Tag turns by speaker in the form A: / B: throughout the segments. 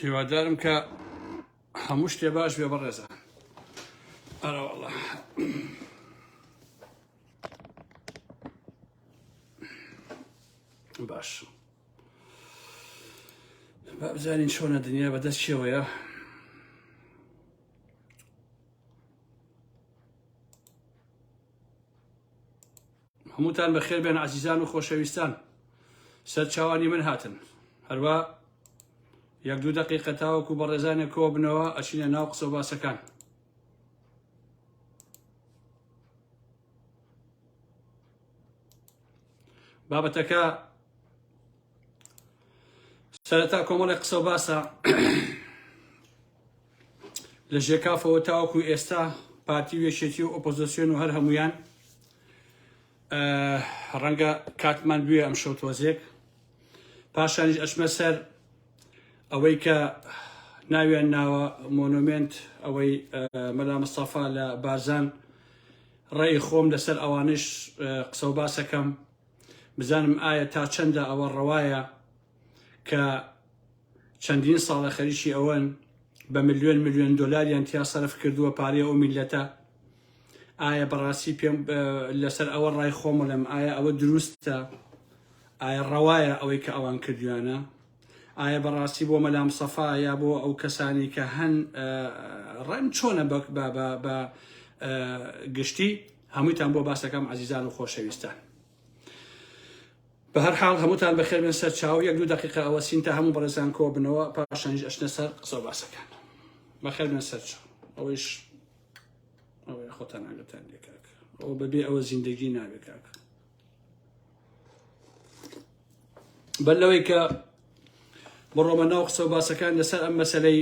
A: هیوادارم کە هەموو شتێ باش بێ بەڕێزان ئەرەوەڵا باش با بزانین چۆنە دنیا بەدەست چێوەیە هەمووتان بەخێر بێن عزیزان و خۆشەویستان سەر چاوانی من هاتن هەروە یەک دوو دقیقە تاوەکو بەڕێزانێک کۆ بنەوە ئەچینە ناو قسە و باسەکان بابەتەکە سەرەتا کۆمەڵی قسە و باسە لە ژێکافەوە تاوەکو ئێستا پارتی و یەکێتی و ئۆپۆزیسیۆن و هەر هەمویان ڕەنگە کاتمان بوێ ئەم شەو تۆزێک پاشانیش ئەچمە سەر ئەوەی کە ناویان ناوە مۆنۆمێنت ئەوەی مەلا مستەفا لە بارزان ڕێی خۆم لەسەر ئەوانش قسە و باسەکەم بزانم ئایا تا چەندە ئەوە ڕەوایە کە چەندین ساڵە خەریکی ئەوەن بە ملیۆن ملیۆن دۆلاریان تیا سەرف کردووە پارەی ئەو میلەتە ئایا بەڕاستی پێم لەسەر ئەوە ڕای خۆمڵێم ئایا ئەوە دروستە ئایا ڕەوایە ئەوەی کە ئەوان کردویانە ئایا بەڕاستی بۆ مەلام سەفا یا بۆ ئەو کەسانی کە هەن ڕێم چۆنە بە گشتی هەمووتان بۆ باسەکەم عزیزان و خۆشەویستان بە هەر حاڵ هەمووتان بەخێر بێن سەر چاو یەک دوو دەقیقە ئەوە سین تا هەموو بەڕێزان کۆ بنەوە پاشانیش ئەچنە سەر قسە و باسەکان بەخێر بێن سەر چاو ئەوەیش ئەوەی خۆتان ئاگەتان لێ کاک ئەوە بەبێ ئەوە زیندەگی نابێ کاک بەر لەوەی کە بڕۆمە ناو قسە و باسەکان لەسەر ئەم مەسلەی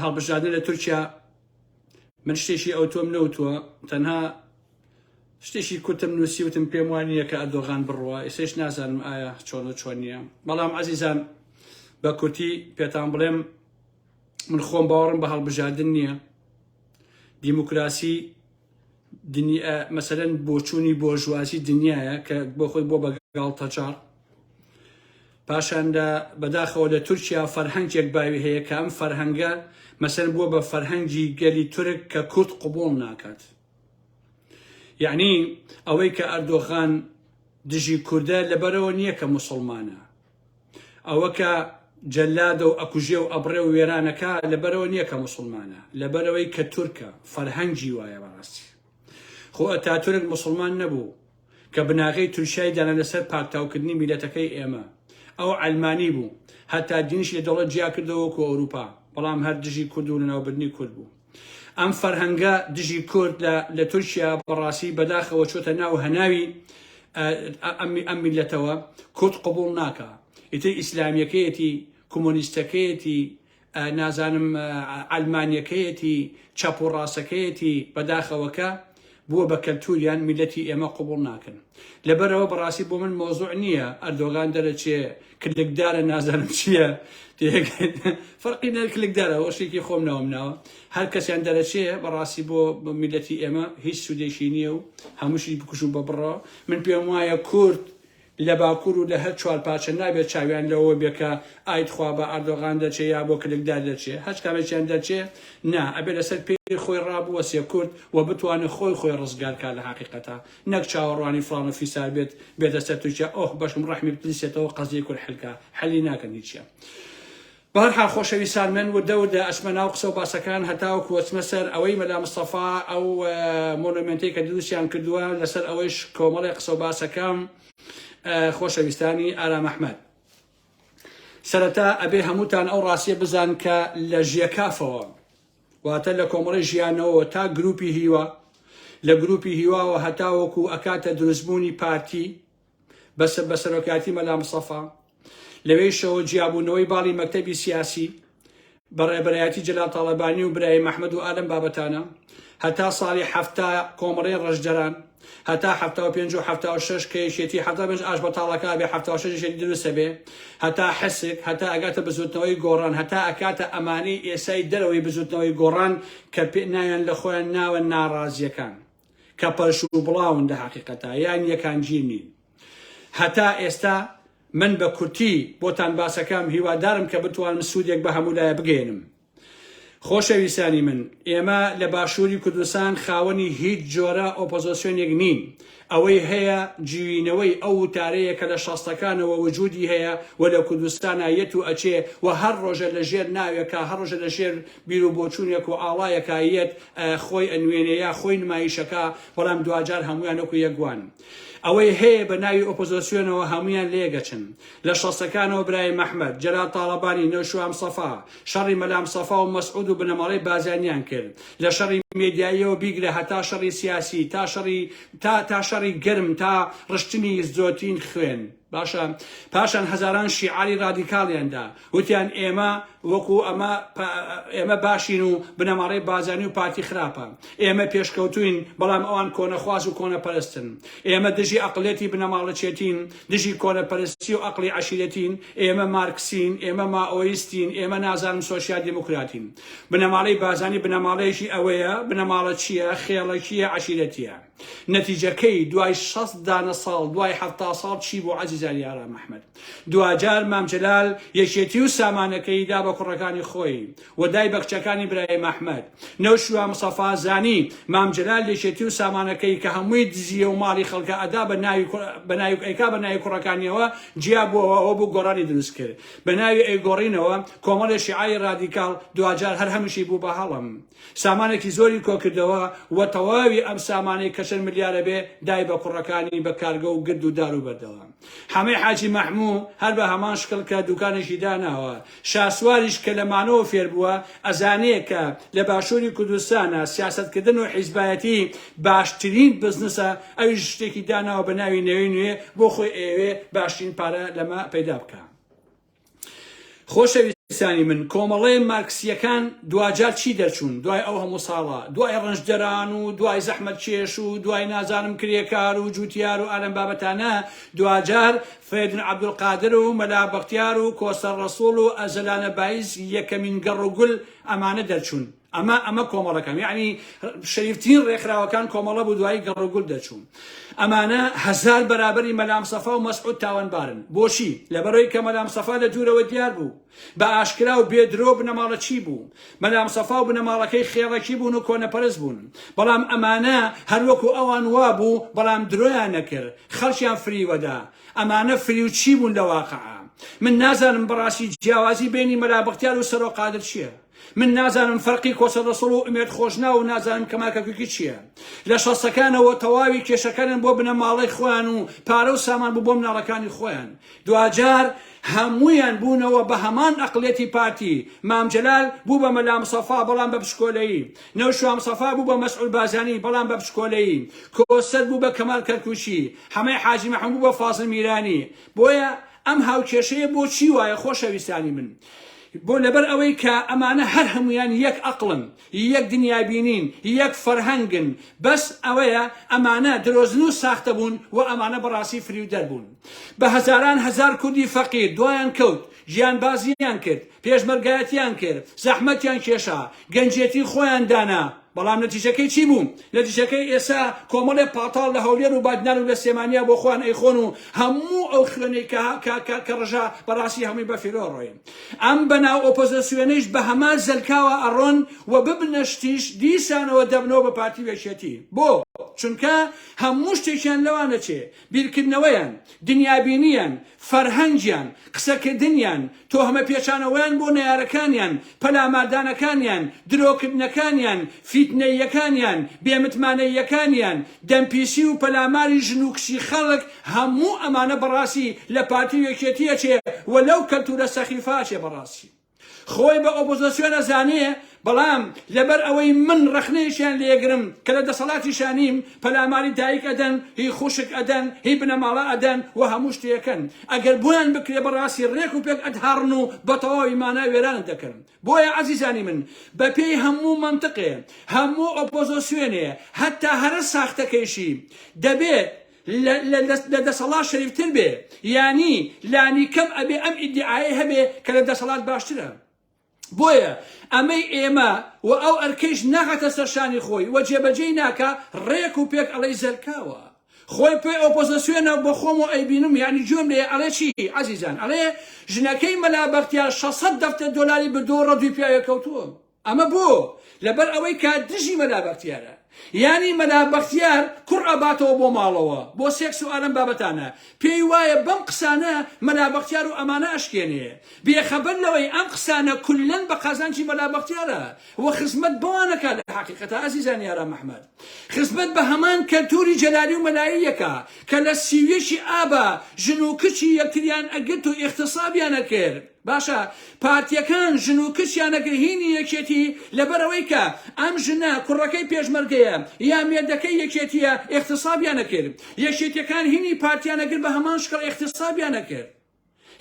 A: هەڵبژاردن لە تورکیا من شتێکی ئەوتۆم نەوتووە تەنها شتێکی کورتم نووسی وتم پێم وا نییە کە ئەردۆغان بڕوا ئێسێش نازانم ئایا چۆن و چۆن نییە بەڵام عەزیزان بە کورتی پێتان بڵێم من خۆم باوەڕم بە هەڵبژاردن نییە دیموکراسی دنیا مەسەلەن بۆچوونی بۆرژوازی دنیاە کە بۆ خۆی بۆ بە گاڵتەجاڕ پاشان لە بەداخەوە لە تورکیا فەرهەنگێک باوی هەیە کە ئەم فەرهەنگە مەسەن بووە بە فەرهەنگی گەلی تورک کە کورد قبوڵ ناکات یعنی ئەوەی کە ئەردۆغان دژی کوردە لەبەرەوە نییە کە مسلمانە ئەوە کە جەلادە و ئەکوژێ و ئەبڕێ و وێرانەکە لەبەرەوە نییە کە مسلمانە لەبەرەوەی کە تورکە فەرهەنگی وایە بەڕاستی خۆ ئەتاتورک مسلمان نەبوو کە بناغەی تورکیای دانا لەسەر پاکتاوکردنی میلەتەکەی ئێمە. ئەو عەلمانی بوو. هەتا دینیشی لە دەوڵەت جیا کردەوە وەکو ئەوروپا. بەڵام هەر دژی کورد و لەناوبردنی کورد بوو. ئەم فەرهەنگە دژی کورد لە لە تورکیا بەڕاستی بەداخەوە چۆتە ناو هەناوی ئەم میلەتەوە. کورد قبوڵ ناکا. ئیتر ئیسلامیەکەیەتی، کۆمۆنیستەکەیەتی، نازانم عەلمانیەکەیەتی چەپ و ڕاستەکەیەتی بەداخەوە کە بووە بە کەلتوریان میلەتی ئێمە قبوڵ ناکەن لەبەرەوە بەڕاستی بۆ من مۆزوع نییە ئەردۆگان دەرەچێ کلکدارە نازانم چییە فەرقی نە کلکدارە وەشێکی خۆم ناوم ناوە هەر کەسیان دەرەچێ بەڕاستی بۆ میلەتی ئێمە هیچ سوودێکی نییە و هەمووشی بکوژ و بەبڕەوە من پێم وایە کورد لە باکور و لە هەر چوارپارچە نابێت چاویان لەوە بێ کە ئای تخوا بە ئەردۆغان دەچێ یا بۆ کلکدار دەچێ هەچ کامێکیان دەچێ نا ئەبێ لەسەر پێی خۆی ڕابوەسێ کورد و بتوانێ خۆی خۆی ڕزگار کا لە حەقیقەتا نەک چاوەڕوانی فڵان و فیسار بێت بێتە سەر تورکیا ئۆه بەشکم ڕەحمی بتلیسێتەوە قەزیەی کورد حل کا حەلی ناکەن هیچیان. بەهەرحاڵ خۆشەویستان من وردە وردە ئەچمە ناو قسە و باسەکان هەتاوەکو ئەچمە سەر ئەوەی مەلا مستەفا ئەو مۆنۆمێنتەی کە دروستیان کردووە لەسەر ئەوەیش کۆمەڵێ قسە و باسەکەم خۆشەویستانی ئارام ئەحمەد سەرەتا ئەبێ هەمووتان ئەو ڕاستیە بزان کە لە ژێکافەوە واتە لە کۆمەڵی ژیانەوە تا گروپی هیوا لە گروپی هیواوە هەتاوەکو ئەکاتە دروستبوونی پارتی بەسە بە سەرۆکایەتی مەلا مستەفا، لەوێیشەوە جیابوونەوەی باڵی مەکتەبی سیاسی بە ڕێبەرایەتی جەلال تاڵەبانی و برایم ئەحمەد و ئالەم بابەتانە هەتا ساڵی 70 کۆمەڵەی ڕەشدەران هەتا 75 و 76 کە یەکێتی 75 ئاش بەتاڵەکە بێ 76 یەکێتی دروستە بێ هەتا حسک هەتا ئەگاتە بزوتنەوەی گۆڕان هەتا ئەکاتە ئەمانەی ئێسای دەرەوەی بزوتنەوەی گۆڕان کە پێ ناویان لە خۆیان ناوە ناڕازیەکان کە پەرش و بڵاون لە هەقیقەتا یان یەکانگیر نین هەتا ئێستا. من بە کورتی بۆتان باسەکەم هیوادارم کە بتوانم سوودێک بە هەموو لایە بگەیەنم. خۆشەویستانی من، ئێمە لە باشووری کوردستان خاوەنی هیچ جۆرە ئۆپۆزۆسیۆنێک نین. ئەوەی هەیە جوینەوەی ئەو وتارەیە کە لە شەستەکانەوە وجودی هەیە و لە کوردستانا یەت و ئەچێ و هەر ڕۆژە لە ژێر ناوێکا هەر ڕۆژە لە ژێر بیروبۆچوونێک و ئاڵایەکا یەت خۆی ئەنوێنێ یا خۆی نمایشەکا بەڵام دواجار هەموویان وەکو یەک وان. ئەوەی هەیە بە ناوی ئۆپۆزۆسیۆنەوە هەموویان لێگەچن. لە شەستەکانەوە برایم ئەحمەد، جەلال تاڵەبانی، نەوشیروان مستەفا، شەڕی مەلا مستەفا و مەسعود و بنەماڵەی بارزانیان کرد. لە شەڕی مێدیاییەوە بیگرە هەتا شەڕی سیاسی، تا شەڕی تا تا شەڕی گەرم، تا ڕشتنی زۆرترین خوێن. باشە پاشان هەزاران شیعاری ڕادیکاڵیان دا. وتیان ئێمە وەکو ئەمە ئێمە باشین و بنەماڵەی بارزانی و پارتی خراپە. ئێمە پێشکەوتووین بەڵام ئەوان کۆنەخواز و کۆنەپەرستن. ئێمە دژی ئەقڵیەتی بنەماڵەچێتین، دژی کۆنەپەرستی و ئەقڵی عەشیرەتین، ئێمە مارکسین، ئێمە مائۆیستین، ئێمە نازانم سۆسیال دیموکراتین. بنەماڵەی بارزانی بنەماڵەیەکی ئەوەیە، بنەماڵەچییە، خێڵەکییە، عەشیرەتییە. نەتیجەکەی دوای 60 دانە ساڵ، دوای 70 ساڵ چی بوو عەزیزانی ئارام ئەحمەد؟ دواجار مام جەلال یەکێتی و سامانەکەی دا بە کوڕەکانی خۆی و دای بە کچەکانی برایم ئەحمەد. نەوشیروان مستەفا زانی مام جەلال یەکێتی و سامانەکەی کە هەمووی دزییە و ماڵی خەڵکە ئەدا بە ناوی بە ناوی ئەیکا بە ناوی کوڕەکانیەوە جیا بووەوە ئەوە بوو گۆڕانی دروست کرد بە ناوی ئەیگۆڕینەوە کۆمەڵێ شیعاری ڕادیکاڵ دواجار هەر هەمووشی بوو بە هەڵم. سامانێکی زۆری کۆکردەوە و تەواوی ئەم سامانەی کە چەند ملیارە بێ دای بە کوڕەکانی بە کارگە و گرد و دار و بەردەوە. حەمەی حاجی مەحموو هەر بە هەمان شکڵ کە دوکانێکی داناوە. شاسواریش کە لە مانەوە فێر بووە ئەزانێ کە لە باشووری کوردستانا سیاسەتکردن و حیزبایەتی باشترین بزنسە ئەویش شتێکی داناوە بە ناوی نەوەی نوێ بۆ خۆی ئەیەوێ باشترین پارە لەمە پەیدا بکا. خۆشەویستانی من، کۆمەڵەی مارکسییەکان دواجار چی دەرچوون دوای ئەو هەموو ساڵە، دوای ڕەنجدەران و دوای زەحمەتکێش و دوای نازانم کرێکار و جوتیار و ئالەم بابەتانە، دواجار فەرەیدون عەبدولقادر و مەلا بەختیار و کۆسەر ڕەسوڵ و ئەرسەلانە بایز یەکەمین گەڕ و گول ئەمانە دەرچوون. ئەمە ئەمە کۆمەڵەکان یەعنی شەریفترین ڕێکخراوەکان کۆمەڵە بوو دوایی گەڕوگول دەچوو ئەمانە هەزار بەرابەری مەلام سەفا و مەسعود تاوانبارن بۆچی لەبەرەوەی کە مەلام سەفا لە دوورەوە دیار بوو بە ئاشکرا و بێدرۆ بنەماڵە چی بوو مەلام سەفا و بنەماڵەکەی خێڵەکی بوون و کۆنەپەرست بوون بەڵام ئەمانە هەروەکو ئەوان وابوو بەڵام درۆیان نەکرد خەڵکیان فریوەدا ئەمانە فریوچی بوون لە واقعا من نازانم بەڕاستی جیاوازی بینی مەلا بەختیار و سەرۆک قادر چییە من نازانم فەرقی کۆسە ڕەسوڵ و ئومێد خۆشناو و نازانم کەمال کەرکوکی چییە؟ لە شەستەکانەوە تەواوی کێشەکانیان بۆ بنەماڵەی خۆیان و پارە و سامان بوو بۆ مناڵەکانی خۆیان. دواجار هەموویان بوونەوە بە هەمان ئەقڵیەتی پارتی. مام جەلال بوو بە مەلا مستەفا بەڵام بە بچکۆلەیی. نەوشیروان مستەفا بوو بە مەسعود بارزانی بەڵام بە بچکۆلەیی. کۆسەر بوو بە کەمال کەرکوکی. حەمەی حاجی مەحمود بوو بە فازڵ میرانی. بۆیە ئەم هاوکێشەیە بۆچی وایە خۆشەویستانی من؟ بۆ لەبەر ئەوەی کە ئەمانە هەر هەموویان یەک ئەقڵن، یەک دنیابینین، یەک فەرهەنگن، بەس ئەوەیە ئەمانە درۆزن و ساختە بوون و ئەمانە بەڕاستی فریودەر بوون. بە هەزاران هەزار کوردی فەقیر دوایان کەوت، گیانبازییان کرد، پێشمەرگایەتیان کرد، زەحمەتیان کێشا، گەنجێتی خۆیان دانا، بەڵام نەتیجەکەی چی بوو؟ نەتیجەکەی ئێسا کۆمەڵێ پاتاڵ لە هەولێر و بادینان و لە سلێمانیا بۆ خۆیان ئەیخۆن و هەموو ئەو خوێنەی کە کە کە کە ڕژا بەڕاستی هەمووی بە فیرۆ ڕۆی. ئەم بەناو ئۆپۆزۆسیۆنەیش بە هەمان زەلکاوە ئەڕۆن و ببنە شتیش دیسانەوە دەبنەوە بە پارتی و یەکێتی. بۆ؟ چونکە هەموو شتێکیان لەوان ئەچێ. بیرکردنەوەیان، دنیابینیان، فەرهەنگیان، قسەکردنیان، تۆهمەپێچانەوەیان بۆ نەیارەکانیان، پەلاماردانەکانیان، درۆکردنەکانیان، فیتنەییەکانیان، بێمتمانەییەکانیان، دەمپیسی و پەلاماری ژن و کچی خەڵک، هەموو ئەمانە بەڕاستی لە پارتی و یەکێتی ئەچێ و لەو کەلتورە سەخیفە ئەچێ بەڕاستی. خۆی بە ئۆپۆزۆسیۆن ئەزانێ، بەڵام لەبەر ئەوەی من ڕەخنەیەکیان لێگرم کە لە دەسەڵاتیشا نیم، پەلاماری دایک ئەدەن، هی خوشک ئەدەن، هی بنەماڵە ئەدەن و هەموو شتێکن. ئەگەر بۆیان بکرێ بەڕاستی ڕێک و پێک ئەتهاڕن و بە تەواوی مانا وێرانت دەکەن. بۆیە عەزیزانی من بە پێی هەموو مەنتقێ، هەموو ئۆپۆزۆسیۆنێ، هەتا هەرە ساختەکەیشی، دەبێت لە دەسەڵات شەریفتر بێ یانی لانیکەم ئەبێ ئەم ئیدیعایەی هەبێ کە لە دەسەڵات باشترە بۆیە ئەمەی ئێمە و ئەو ئەرکەیش ناخاتە سەر شانی خۆی و جێبەجێی ناکا ڕێک و پێک ئەڵێی زەلکاوە. خۆی پێی ئۆپۆزسیۆنە بۆ خۆم و ئەیبینم یانی گوێم لێیە ئەڵێ چی عەزیزان ئەڵێ ژنەکەی مەلا بەختیار 600 دەفتەر دۆلاری بردووە ڕەدووی پیاوێک کەوتووە ئەمە بۆ؟ لەبەر ئەوەی کە دژی مەلا بەختیارە. یانی مەلا بەختیار کوڕ ئەباتەوە بۆ ماڵەوە بۆ سێکس و ئالەم بابەتانە. پێی وایە بەم قسانە مەلا بەختیار و ئەمانە ئەشکێنێ. بێخەبەر لەوەی ئەم قسانە کوللەن بە قازانجی مەلا بەختیارە و خزمەت بەوان ئەکا لە حەقیقەتا ئەزیزانی ئارام ئەحمەد خزمەت بە هەمان کەلتوری جەلالی و مەلایی ئەکا کە لە 31 ی ئابا ژن و کچی یەکتریان ئەگرت و ئیغتسابیان ئەکرد. باشە پارتیەکان ژن و کچیان ئەگەر هینی یەکێتی لەبەرئەوەی کە ئەم ژنە کوڕەکەی پێشمەرگەیە یا مێردەکەی یەکێتیە ئیغتسابیان ئەکرد یەکێتیەکان هینی پارتیان ئەگرت بە هەمان شکڵ ئیغتسابیان ئەکرد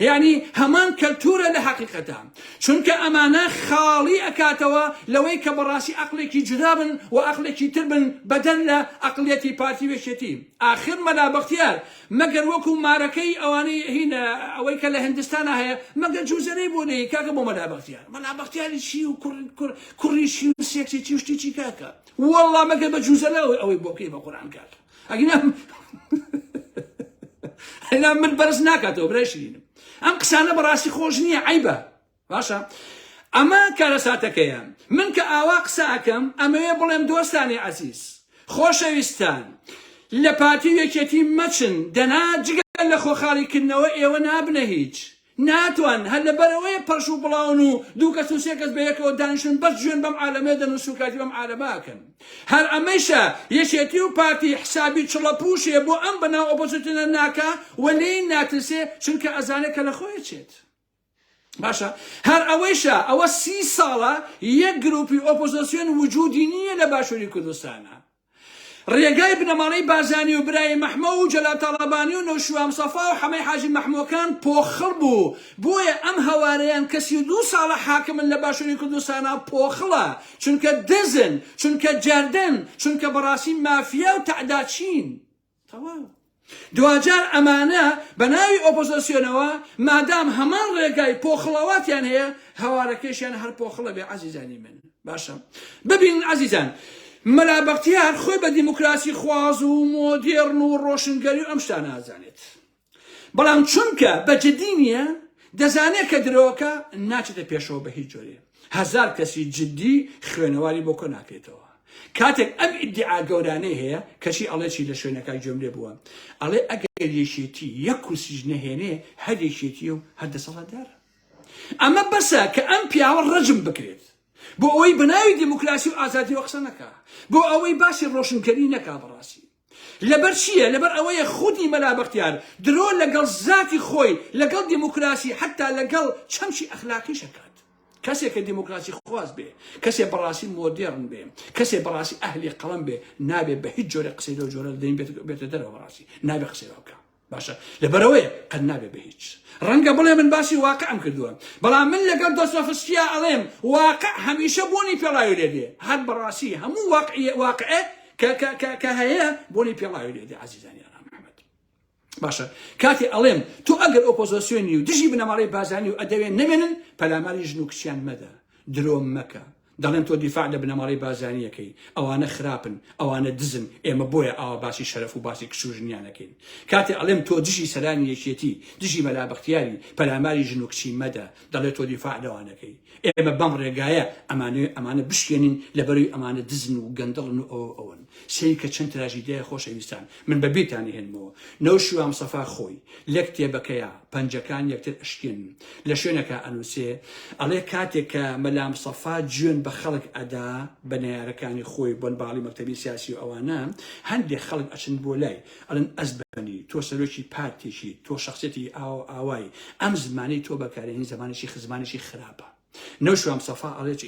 A: یعنی هەمان کەلتورە لە حەقیقەتە چونکە ئەمانە خاڵی ئەکاتەوە لەوەی کە بەڕاستی ئەقلێکی جودا بن و ئەقلێکی تر بن بەدەر لە ئەقلیەتی پارتی و یەکێتی ئاخر مەلا بەختیار مەگەر وەکو مارەکەی ئەوانەی هینە ئەوەی کە لە هندستانا هەیە مەگەر جوزەرەی بۆ نەیەی کاکە بۆ مەلا بەختیار مەلا بەختیاری چی و کوڕ کوڕ کوڕی چی و سێکسی چی و شتی چی کاکە والله مەگەر بە جوزەرە ئەوەی ئەوەی بۆ بکەی بە قورئان کاکە ئەگینا ئەگینا من بەرز ناکاتەوە برای شیرینم ئەم قسانە بەڕاستی خۆش نییە عەیبە باشە ئەمە کارەساتەکەیە من کە ئاوا قسە ئەکەم ئەمەوێ بڵێم دۆستانی عەزیز خۆشەویستان لە پارتی و یەکێتی مەچن دەنا جگە لە خۆخاڵی کردنەوە ئێوە نابنە هیچ ناتوان هەر لەبەرئەوەیە پەرش و بڵاون و دوو کەس و سێ کەس بەیەکەوە دانیشن بەس جوێن بەم عالەمە دەن و سوکایەتی بەم عالەمە ئەکەن هەر ئەمەیشە یەکێتی و پارتی حسابی چڵەپوشێ بۆ ئەم بەناو ئۆپۆزسیۆنە ناکا و لێی ناترسێ چونکە ئەزانێ کە لە خۆی ئەچێت. باشە هەر ئەوەیشە ئەوە سی ساڵە یەک گروپی ئۆپۆزۆسیۆن وجودی نییە لە باشووری کوردستانە ڕێگای بنەماڵەی بارزانی و برای مەحمە و جەلال تاڵەبانی و نەوشیروان مستەفا و حەمەی حاجی مەحمۆکان پۆخڵ بوو بۆیە ئەم هەوارەیان کە 32 ساڵە حاکمن لە باشووری کوردستانە پۆخڵە چونکە دزن چونکە جەردن چونکە بەڕاستی مافیا و تەعداچین تەواو. دواجار ئەمانە بە ناوی ئۆپۆزۆسیۆنەوە مادام هەمان ڕێگای پۆخڵەواتیان هەیە هەوارەکەیشیان هەر پۆخڵە بێ عەزیزانی من. باشە ببینن عەزیزان مەلا بەختیار خۆی بە دیموکراسی خواز و مۆدێڕن و ڕۆشنگەری و ئەم شتانە ئەزانێت. بەڵام چونکە بە جدی نییە دەزانێت کە درۆکە ناچێتە پێشەوە بە هیچ جۆرێ هەزار کەسی جدی خوێنەواری بۆ کۆ ناکرێتەوە کاتێک ئەم ئیدعا گەورانەی هەیە کەچی ئەڵێ چی لە شوێنەکە گوێم لێ بووە ئەڵێ ئەگەر یەکێتی یەک کورسیش نەهێنێ هەر یەکێتیە و هەر دەسەڵاتدارە ئەمە بەسە کە ئەم پیاوە ڕەجم بکرێت بۆ ئەوەی بەناوی دیموکراسی و ئازادیەوە قسە نەکا بۆ ئەوەی باسی ڕۆشنگەری نەکا بەڕاستی لەبەر چییە؟ لەبەر ئەوەیە خودی مەلا بەختیار درۆ لەگەڵ زاتی خۆی، لەگەڵ دیموکراسی، حەتتا لەگەڵ چەمکی ئەخلاقیش ئەکات. کەسێک کە دیموکراسی خواز بێ، کەسێ بەڕاستی مۆدێڕن بێ، کەسێ بەڕاستی ئەهلی قەڵەم بێ، نابێ بە هیچ جۆرێک قسەی لەو جۆرە لە دەمی بێتە دەرەوە بەڕاستی نابێ قسەی وا بکا. باشە لەبەرئەوەیە قەت نابێ بە هیچ. ڕەنگە بڵێ من باسی واقعم کردووە، بەڵام من لەگەڵ دۆستۆفسکیا ئەڵێم واقع هەمیشە بۆنی پێڵاوی لێ دێ. هەر بەڕاستی هەموو واقعیە واقعێ کە کە کە کە هەیە بۆنی پێڵاوی لێ دێ عەزیزانی ئارام محمد. باشە کاتێ ئەڵێم تۆ ئەگەر ئۆپۆزۆسیۆنی و دژی بنەماڵەی بارزانی و ئەدەوێ نەمێنن پەلاماری ژن و کچیان مەدە درۆ مەکە دەڵێن تۆ دیفاع لە بنەماڵەی بارزانی ئەکەی، ئەوانە خراپن، ئەوانە دزن، ئێمە بۆیە ئاوا باسی شەرەف و باسی کچ و ژنیان ئەکەین. کاتێ ئەڵێم تۆ دژی سەرانی یەکێتی، دژی مەلا بەختیاری، پەلاماری ژن و کچی مەدە، دەڵێ تۆ دیفاع لەوان ئەکەی. ئێمە بەم ڕێگایە ئەمانەوێ ئەمانە بشکێنین لەبەرەوی ئەمانە دزن و گەندەڵن و ئەوە و ئەوەن. سەیر کە چەند تراژیدیایە خۆشەویستان. من بە بیرتان ئەهێنمەوە. نەوشیروان مستەفا خۆی لە کتێبەکەیا پەنجەکان یەکتر ئەشکێنن. لە شوێنەکا ئەنووسێ ئەڵێ کاتێک کە مەلا مستەفا جوێن بە خەڵک ئەدا بە نەیارەکانی خۆی بۆن باڵی مەکتەبی سیاسی و ئەوانە هەندێک خەڵک ئەچن بۆ لای ئەڵێن ئەزبەنی تۆ سەرۆکی پارتێکی تۆ شەخسیەتی ئاوا و ئاوای ئەم زمانەی تۆ بەکارێنی زمانێکی زمانێکی خراپە. نەوشیروان مستەفا ئەڵێ چی؟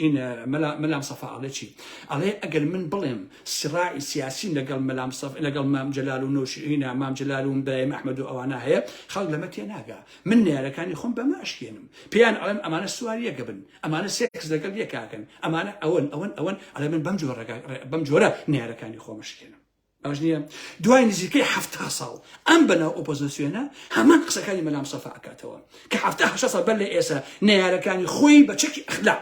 A: مەلا مەلا مستەفا ئەڵێ چی؟ ئەڵێ ئەگەر من بڵێم سراعی سیاسیم لەگەڵ مەلا مستەفا لەگەڵ مام جەلال و نەوشینا مام جەلال و برایم ئەحمەد و ئەوانە هەیە خەڵک لەمە تێناگا من نەیارەکانی خۆم بەمە ئەشکێنم پێیان ئەڵێم ئەمانە سوار یەکە بن ئەمانە سێکس لەگەڵ یەکاکەن ئەمانە ئەوەن ئەوەن ئەوەن ئەڵێ من بەم جۆرە بەم جۆرە نەیارەکانی خۆم ئەشکێنم باش نییە دوای نزیکەی 70 ساڵ ئەم بەناو ئۆپۆزیسیۆنە هەمان قسەکانی مەلا مستەفا ئەکاتەوە کە 70 ساڵ بەر لە ئێستا نەیارەکانی خۆی بە چەکی ئەخلاق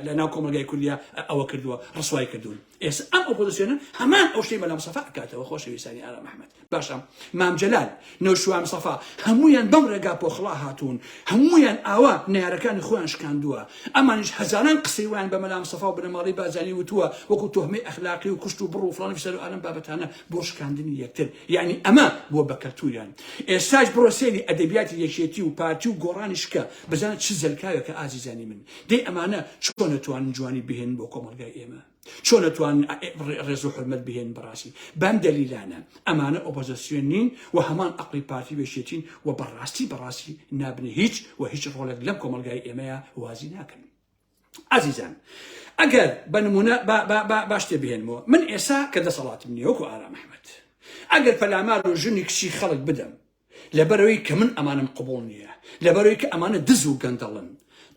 A: لە ناو کۆمەڵگای کوردیا ئەوە کردووە ڕسوای کردوون. ئێستا ئەم ئۆپۆزیسیۆنە هەمان ئەو شتەی مەلا مستەفا ئەکاتەوە خۆشەویستانی ئارام ئەحمەد. باشە مام جەلال، نەوشیروان مستەفا هەموویان بەم ڕێگا پۆخڵا هاتوون، هەموویان ئاوا نەیارەکانی خۆیان شکاندووە، ئەمانیش هەزاران قسەی وایان بە مەلا مستەفا و بنەماڵەی بارزانی وتووە وەکو تۆهمەی ئەخلاقی و کوشت و بڕ و فڵان و فیسار و ئالەم بابەتانە بۆ شکاندنی یەکتر، یەعنی ئەمە بووە بە کەلتوریان. ئێستاش بڕۆ سەیری ئەدەبیاتی یەکێتی و پارتی و گۆڕانیش بکە بزانە چ زەلکاوێکە ئازیزانی من. دەی ئەمانە چۆن ئەتوانن جوانی بهێنن بۆ کۆمەڵگای ئێمە؟ چۆن ئەتوانن ڕێز و حورمەت بهێنن بەڕاستی بەم دەلیلانە ئەمانە ئۆپۆزسیۆن نین و هەمان ئەقڵی پارتی و یەکێتین و بەڕاستی بەڕاستی نابنە هیچ و هیچ ڕۆڵێک لەم کۆمەڵگای ئێمەیە وازی ناکەن. ئازیزان ئەگەر بە نمونە با با با با شتێ بهێنمەوە من ئێسا کە دەسەڵاتم نییە وەکو ئارام ئەحمەد ئەگەر پەلامار و ژنی کچی خەڵک بدەم لەبەرئەوەی کە من ئەمانەم قبوڵ نییە، لەبەرئەوەی کە ئەمانە دز و گەندەڵن،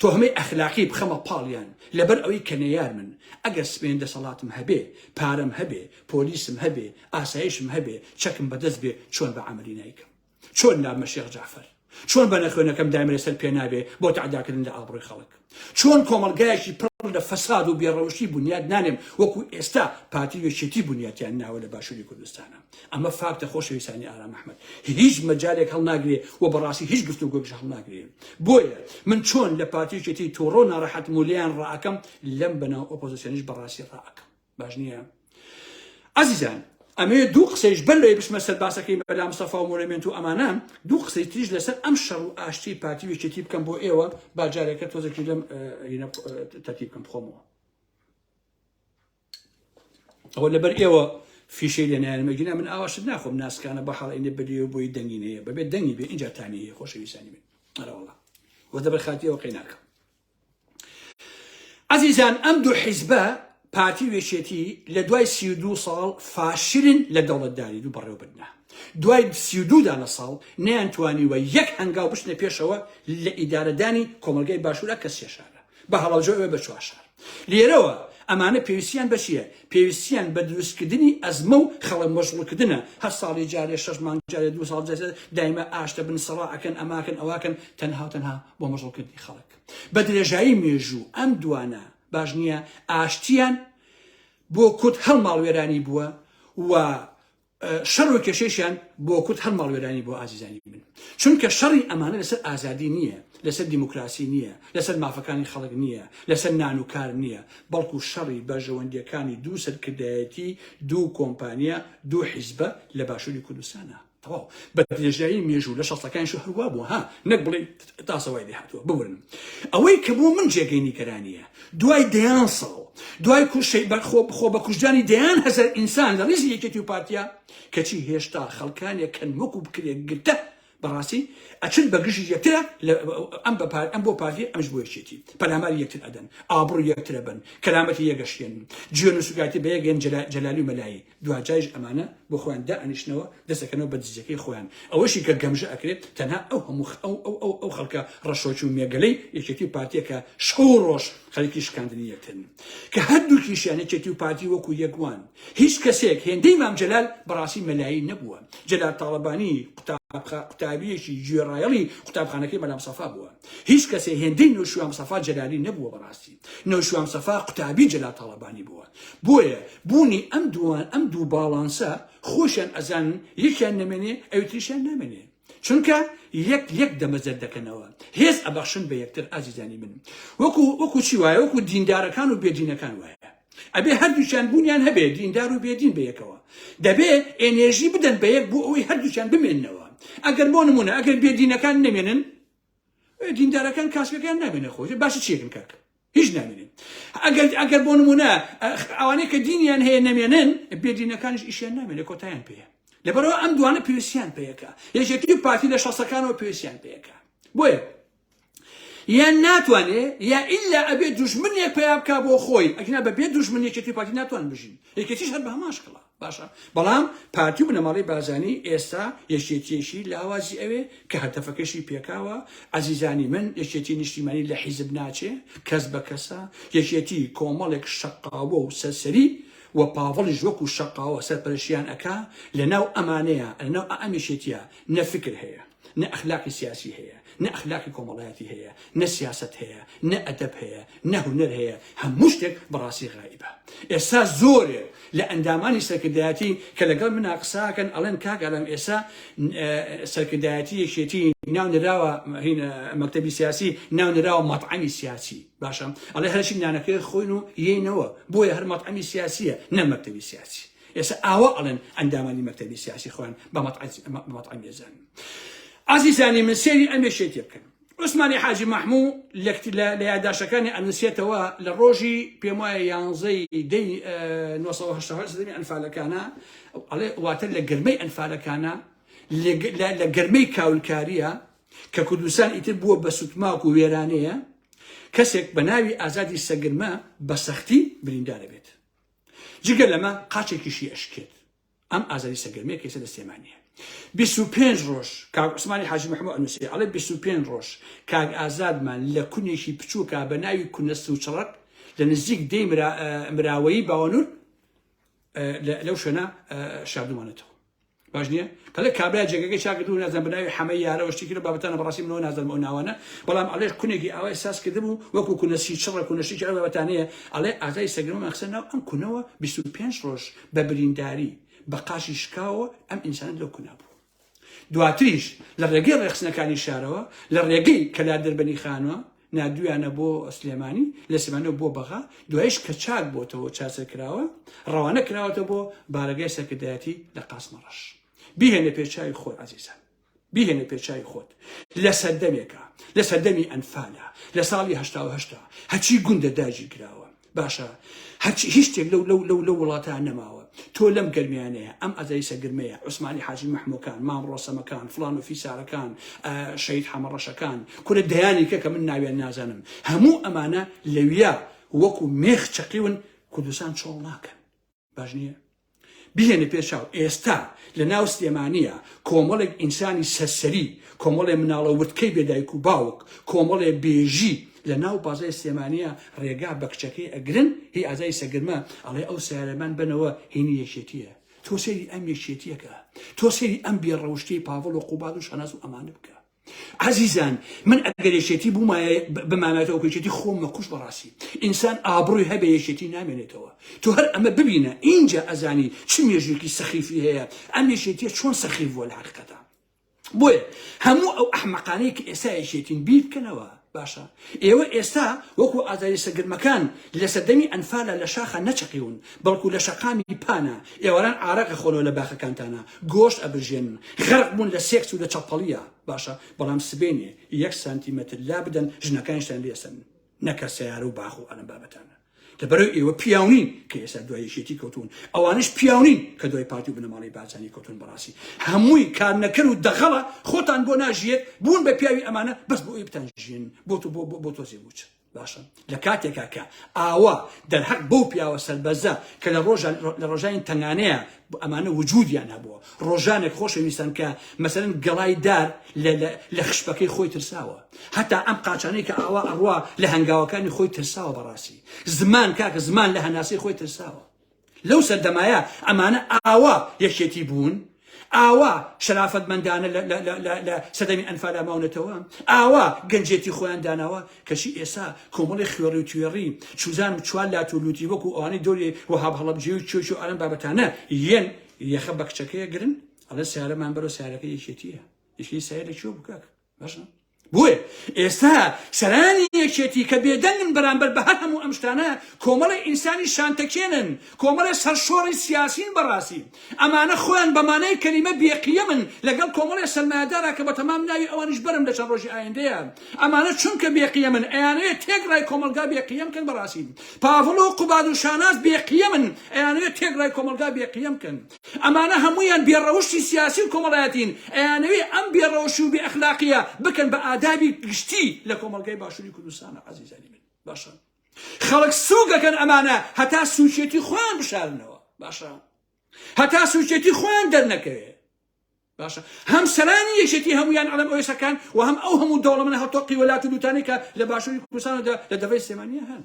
A: تۆهمەی ئەخلاقی بخەمە پاڵیان، لەبەر ئەوەی کە نەیارمن، ئەگەر سبەینێ دەسەڵاتم هەبێ، پارەم هەبێ، پۆلیسم هەبێ، ئاسایشم هەبێ، چەکم بەدەست بێ، چۆن بە عەمەلی نایکەم؟ چۆن نابمە شێخ جەعفەر؟ چۆن بە نەخوێنەکەم دایمە لەسەر پێ نابێ بۆ تەعداکردن لە ئابڕووی خەڵک؟ چۆن کۆمەڵگایەکی پڕ لە فەساد و بێڕەوشتی بونیاد نانێم وەکو ئێستا پارتی و یەکێتی بونیاتیان ناوە لە باشوری کوردستانا؟ ئەمە فاکتە خۆشەویستانی ئارام ئەحمەد هیچ مەجالێک هەڵناگرێ و بەڕاستی هیچ گفتوگۆیەکش هەڵناگرێ بۆیە من چۆن لە پارتی و یەکێتی توڕە و ناڕەحەتم و لێیان ڕائەکەم لەم بەناو ئۆپۆزسیۆنیش بەڕاستی ڕائەکەم باش نییە ئازیزان ئەمەوێ دوو قسەیش بەر لەوەی بچمە سەر باسەکەی مەلا مستەفا و مۆنۆمێنت و ئەمانە دوو قسەی تریش لەسەر ئەم شەڕ و ئاشتی پارتی و یەکێتی بکەم بۆ ئێوە با جارێکە تۆزێکی لەم تەرتیب بکەم بخۆمەوە ئەوە لەبەر ئێوە فیشەی لێ نایەنم ئەگینا من ئاوا شت ناخۆم ناسکانە بە حاڵ ئینە بەدێ و بۆی دەنگی نەیە بەبێ دەنگی بێ ئینجا تامی هەیە خۆشەویستانی من ئەرەوەڵا وە دەبەر خاتی ئەوە قەی ناکەم ئەزیزان ئەم دوو حیزبە پارتی و یەکێتی لە دوای 32 ساڵ فاشلن لە دەوڵەتداری دوو بەڕێوەبردنا دوای 32 دانە ساڵ نەیانتوانیوە یەک هەنگاو بچنە پێشەوە لە ئیدارەدانی کۆمەڵگای باشوورا کە سێ شارە بە هەڵەبجە ئەوێ بە چوار شار لێرەوە ئەمانە پێویستیان بە چییە؟ پێویستیان بە دروستکردنی ئەزمە و خەڵک مەشغوڵکردنە هەر ساڵی جارێ شەش مانگ جارێ دوو ساڵ جارێ دایمە ئاشتە بن سەڕا ئەکەن ئەماکەن ئەواکەن تەنها و تەنها بۆ مەشغوڵکردنی خەڵک بە درێژایی مێژوو ئەم دوانە باش نییە ئاشتیان بۆ کورد هەر ماڵوێرانی بووە و شەڕ و کێشەیشیان بۆ کورد هەر ماڵوێرانی بووە ئازیزانی من چونکە شەڕی ئەمانە لەسەر ئازادی نییە لەسەر دیموکراسی نییە لەسەر مافەکانی خەڵک نییە لەسەر نان و کار نییە بەڵکو شەڕی بەرژەوەندیەکانی دوو سەرکردایەتی دوو کۆمپانیا دوو حیزبە لە باشووری کوردستانە تەواو بە درێژایی مێژوو لە شەستەکانیش هەر وا بووە ها نەک بڵێ تاسە وای لێ هاتووە ببورن ئەوەی کە بۆ من جێگەی نیگەرانیە دوای دەیان ساڵ دوای کوشەی بە خۆ خۆ بە کوشتدانی دەیان هەزار ئینسان لە ڕیزی یەکێتی و پارتیا کەچی هێشتا خەڵکانێک کەن وەکو بکرێ گرتە بەڕاستی ئەچن بە گژی یەکترە ئەم بە پار ئەم بۆ پارتی ئەمش بۆ یەکێتی پەلاماری یەکتر ئەدەن ئابڕوی یەکترە بن کەرامەتی یەگەشێنن جوێن و سوکایەتی بە یەک جەلالی و مەلایی دواجاریش ئەمانە بۆ خۆیان دائەنیشنەوە دەست ئەکەنەوە بە دزیەکەی خۆیان ئەوەشی کە گەمژە ئەکرێت تەنها ئەو هەموو ئەو ئەو ئەو ئەو خەڵکە ڕەشۆکی و مێگەلەی یەکێتی و پارتیە کە شەو و ڕۆژ خەریکی شکاندنی یەکترن کە هەردووکیشیان یەکێتی و پارتی وەکو یەک وان هیچ کەسێک هێندەی مام جەلال بەڕاستی مەلایی نەبووە جەلال تاڵەبانی قوتابخا قوتابیەکی گوێڕایەڵی قوتابخانەکەی مەلا مستەفا بووە هیچ کەسێ هێندەی نەوشیروان مستەفا جەلالی نەبووە بەڕاستی نەوشیروان مستەفا قوتابی جەلال تاڵەبانی بووە بۆیە بوونی ئەم دووان ئەم دوو باڵانسە خۆشیان ئەزانن یەکیان نەمێنێ ئەوی تریشیان نامێنێ چونکە یەک یەک دەمەزەر دەکەنەوە هێز ئەبەخشن بە یەکتر ئازیزانی من وەکو وەکو چی وایە وەکو دیندارەکان و بێدینەکان وایە ئەبێ هەردووکیان بوونیان هەبێ دیندار و بێدین بەیەکەوە دەبێ ئێنێژی بدەن بە یەک بۆ ئەوەی هەردووکیان بمێننەوە ئەگەر بۆ نمونە ئەگەر بێدینەکان نەمێنن دیندارەکان کاسپەکان نامێنە خۆش باشە چیەکن کاک هیچ نامێنێ ئەگەر ئەگەر بۆ نمونە ئەوانەی کە دینیان هەیە نەمێنن بێدینەکانیش ئیشیان نامێنێ کۆتایان پێیە لەبەرەوە ئەم دوانە پێویستیان پێیەکە یەکێتی و پارتی لە شەستەکانەوە پێویستیان پێیەکە بۆیە یان ناتوانێ یا ئیلا ئەبێ دوژمنێک پیا بکا بۆ خۆی ئەگینا بە بێ دوژمن یەکێتی و پارتی ناتوان بژین یەکێتیش هەر بە هەمان شکڵە باشە بەڵام پارتی و بنەماڵەی بارزانی ئێستا یەکێتیەکی لاوازی ئەوێ کە هەدەفەکەشی پێکاوە ئەزیزانی من یەکێتی نیشتیمانی لە حیزب ناچێ کەس بە کەسە یەکێتی کۆمەڵێک شەقاوە و سەرسەری و پاڤڵیش وەکو شەقاوە سەرپەرشیان ئەکا لەناو ئەمانەیە لەناو ئەم یەکێتیە نە فکر هەیە. نە ئەخلاقی سیاسی هەیە، نە ئەخلاقی کۆمەڵایەتی هەیە، نە سیاسەت هەیە، نە ئەدەب هەیە، نە هونەر هەیە، هەموو شتێک بەڕاستی غائیبە. ئێستا زۆرێک لە ئەندامانی سەرکردایەتی کە لەگەڵ منا قساکەن ئەڵێن کاک ئارام ئێستا سەرکردایەتی یەکێتی ناو نراوە مەکتەبی سیاسی ناو نراوە مەطعەمی سیاسی باشە ئەڵێ هەرچی نانەکەی خۆین و یەینەوە بۆیە هەر مەطعەمی سیاسیە نە مەکتەبی سیاسی ئێستا ئاوا ئەڵێن ئەندامانی مەکتەبی سیاسی خۆیان بە مەطعەمی ئەزانن ئازیزانی من سێری ئەم یەکێتیە بکەن عوسمانی حاجی مەحموو لە یاداشەکانی ئەنووسێتەوە لە ڕۆژی پێم وایە یانزەی دەی 1970 سەردەمی ئەنفالەکانە ئەڵێ واتە لە گەرمەی ئەنفالەکانە لە گەرمەی کاولکاریە کە کوردستان ئیتر بووە بە سوتماک و وێرانەیە کەسێک بە ناوی ئازادی سەگرمە بە سەختی بریندارە بێت جگە لەمە قاچێکیشی ئەشکێت ئەم ئازادی سەرگەرمیە کە ئێستا لە سلێمانیە 25 ڕۆژ کاک عوسمانی حاجی محمود ئەنووسێ ئەڵێ 25 ڕۆژ کاک ئازادمان لە کونێکی بچووکا بە ناوی کونە سوچڕک لە نزیک دێی مراوەیی باوەنور لەو شوێنە شاردومانەتەوە باش نییە کەڵێ کابرا جێگەکەی چاکردو نازانم بە ناوی حەمەی یارەوە شتێکی لە بابەتانە بەڕاستی منەوە نازانم ئەو ناوانە بەڵام ئەڵێ کونێکی ئاوای ساز کردبوو وەکو کونە سیچڕە کونە شتێکی ئەو بابەتانەیە ئەڵێ ئازای سەگرمەمان خستە ناو ئەم کونەوە 25 ڕۆژ بە برینداری بە قاچی شکاوە ئەم ئینسانە لەو کونا بوو دواتریش لە ڕێگەی ڕێخستنەکانی شارەوە لە ڕێگەی کەلار دەربەنی خانوە نادویانە بۆ سلێمانی لە سلێمانیەوە بۆ بەغا دوایش کە چاک بۆتەوە چارەسەر کراوە ڕەوانە کراوەتە بۆ بارەگای سەرکردایەتی لە قاسمەڕەش بیهێنە پێچوی خۆت عزیزان بیهێنە پێچوی خۆت لە سەردەمێکە لە سەردەمی ئەنفالە لە ساڵی هەشتا هەچی گوندە داگیر کراوە باشە هەرچی هیچ شتێک لەو لەو لەو لەو وڵاتە نەماوە تۆ لەم گەرمیانەیە ئەم ئازای سەگرمەیە عوسمانی حاجی مەحمۆکان مام ڕۆسەمەکان فڵان و فیسارەکان شەهید حەمەڕەشەکان کورە دەیانی کە کە من ناویان نازانم هەموو ئەمانە لەویا وەکو مێخ چەقیون کوردستان چۆڵ ناکەن باش نییە؟ بیهێنە پێش چاو ئێستا لە ناو سلێمانیە کۆمەڵێک ئینسانی سەرسەری کۆمەڵێ مناڵە وردکەی بێ دایک و باوک کۆمەڵێ بێژی لە ناو بازای سلێمانیە ڕێگا بە کچەکەی ئەگرن هی ئازای سەگرمە ئەڵێ ئەو سیارەمان بەنەوە هینی یەکێتیە تۆ سەیری ئەم یەکێتیەکە تۆ سەیری ئەم بێ ڕەوشتەی پاڤڵ و قوباد و شاناز و ئەمانە بکە عەزیزان من ئەگەر یەکێتی بوومایە بمانایەتەوە وەکو یەکێتی خۆم مەکوش بەڕاستی ئینسان ئابڕوی هەبێ یەکێتی نامێنێتەوە تۆ هەر ئەمە ببینە ئینجا ئەزانی چ مێژوویەکی سەخیفی هەیە ئەم یەکێتیە چۆن سەخیف بووە لە حەقیقەتا بۆیە هەموو ئەو ئەحمەقانەی کە ئێستا یەکێتین بیر بکەنەوە باشە ئێوە ئێستا وەکو ئازاری سەگرمەکان لە سەردەمی ئەنفالە لە شاخە نەچەقیون بەڵکو لە شەقامی پانە ئێواران ئارەق ئەخۆنەوە لە باخەکانتانا گۆشت ئەبرژێنن غەرق بوون لە سێکس و لە چەپەڵییا باشە بەڵام سبەینێ یەک سانتیمەتر لابدەن ژنەکانیشتان لێ ئەسەنن نەکە سەیارە و باخ و ئەلەم بابەتانە لەبەرەوەی ئێوە پیاو نین کە ئێستا دوای یەکێتی کەوتون ئەوانش پیاو نین کە دوای پارتی و بنەماڵەی بارزانی کەوتون بەڕاستی هەمووی کارنەکەر و دەغەڵە خۆتان بۆ ناژیێت بوون بە پیاوی ئەمانە بەس بۆ ئەوی بتان ژیێن بۆ تۆ بۆ بۆ تۆزێ موچە باشە لە کاتێکا کە ئاوا دەرهەق بەو پیاوە سەربەرزە کە لە ڕۆژان لە ڕۆژانی تەنگانەیە ئەمانە وجودیان هەبووە ڕۆژانێک خۆشەویستان کە مەسەرەن گەڵای دار لە خشپەکەی خۆی ترساوە هەتا ئەم قاچانەی کە ئاوا ئەڕوا لە هەنگاوەکانی خۆی ترساوە بەڕاستی زمان کاکە زمان لە هەناسەی خۆی ترساوە لەو سەردەمایە ئەمانە ئاوا یەکێتی بوون؟ ئاوا شەرافەتمەندانە لە سەردەمی ئەنفالا ماونەتەوە؟ ئاوا گەنجێتی خۆیان داناوە؟ کەچی ئێستا کۆمەڵی خوێڕی و توێڕی چوزانم چوار لات و لوتی وەکو ئەوانەی دەوری وەهاب هەڵەبجەی و چۆچی و ئەم بابەتانە یەن یەخە بە کچەکەیە گرن ئەڵێ سیارەمان بەرەو سیارەکە یەکێتیە یەکێتی سیارە لە کوێ بوو کاک باشە بۆیە ئێستا سەرانی یەکێتی کە بێدەنگن بەرامبەر بە هەر هەموو ئەم شتانە کۆمەڵی ئینسانی شانتەکێنن کۆمەڵی سەرشۆڕی سیاسین بەڕاستی ئەمانە خۆیان بەمانای کەلیمە بێقیەمن لەگەڵ کۆمەڵی سەرمایەدارا کە بە تەمام ناوی ئەوانیش بەرم لە چەند ڕۆژی ئایندەیە ئەمانە چونکە بێقیەمن ئەیانەوێت تێکڕای کۆمەڵگا بێقیەم کەن بەڕاستی پاڤڵ و قوباد و شاناز بێقیەمن ئەیانەوێت تێکڕای کۆمەڵگا بێقیەم کەن ئەمانە هەموویان بێ ڕەوشتی سیاسی و کۆمەڵایەتین، ئەیانەوێ ئەم بێ ڕەوشی و بێ ئەخلاقیە بکەن بە ئادابی گشتی لە کۆمەڵگای باشوری کوردستانا عەزیزانی من باشە خەڵک سوک ئەکەن ئەمانە هەتا سوکێتی خۆیان بشارنەوە باشە هەتا سوکێتی خۆیان دەرنەکەوێ باشە هەم سەرانی یەکێتی هەمویان ئەڵێم ئەوێسەکان و هەم ئەو هەموو دەوڵەمەنە هەڵتۆقی وەلات و لوتانەی کە لە باشوری کوردستاندا لە دەڤەی سلێمانیە هەن.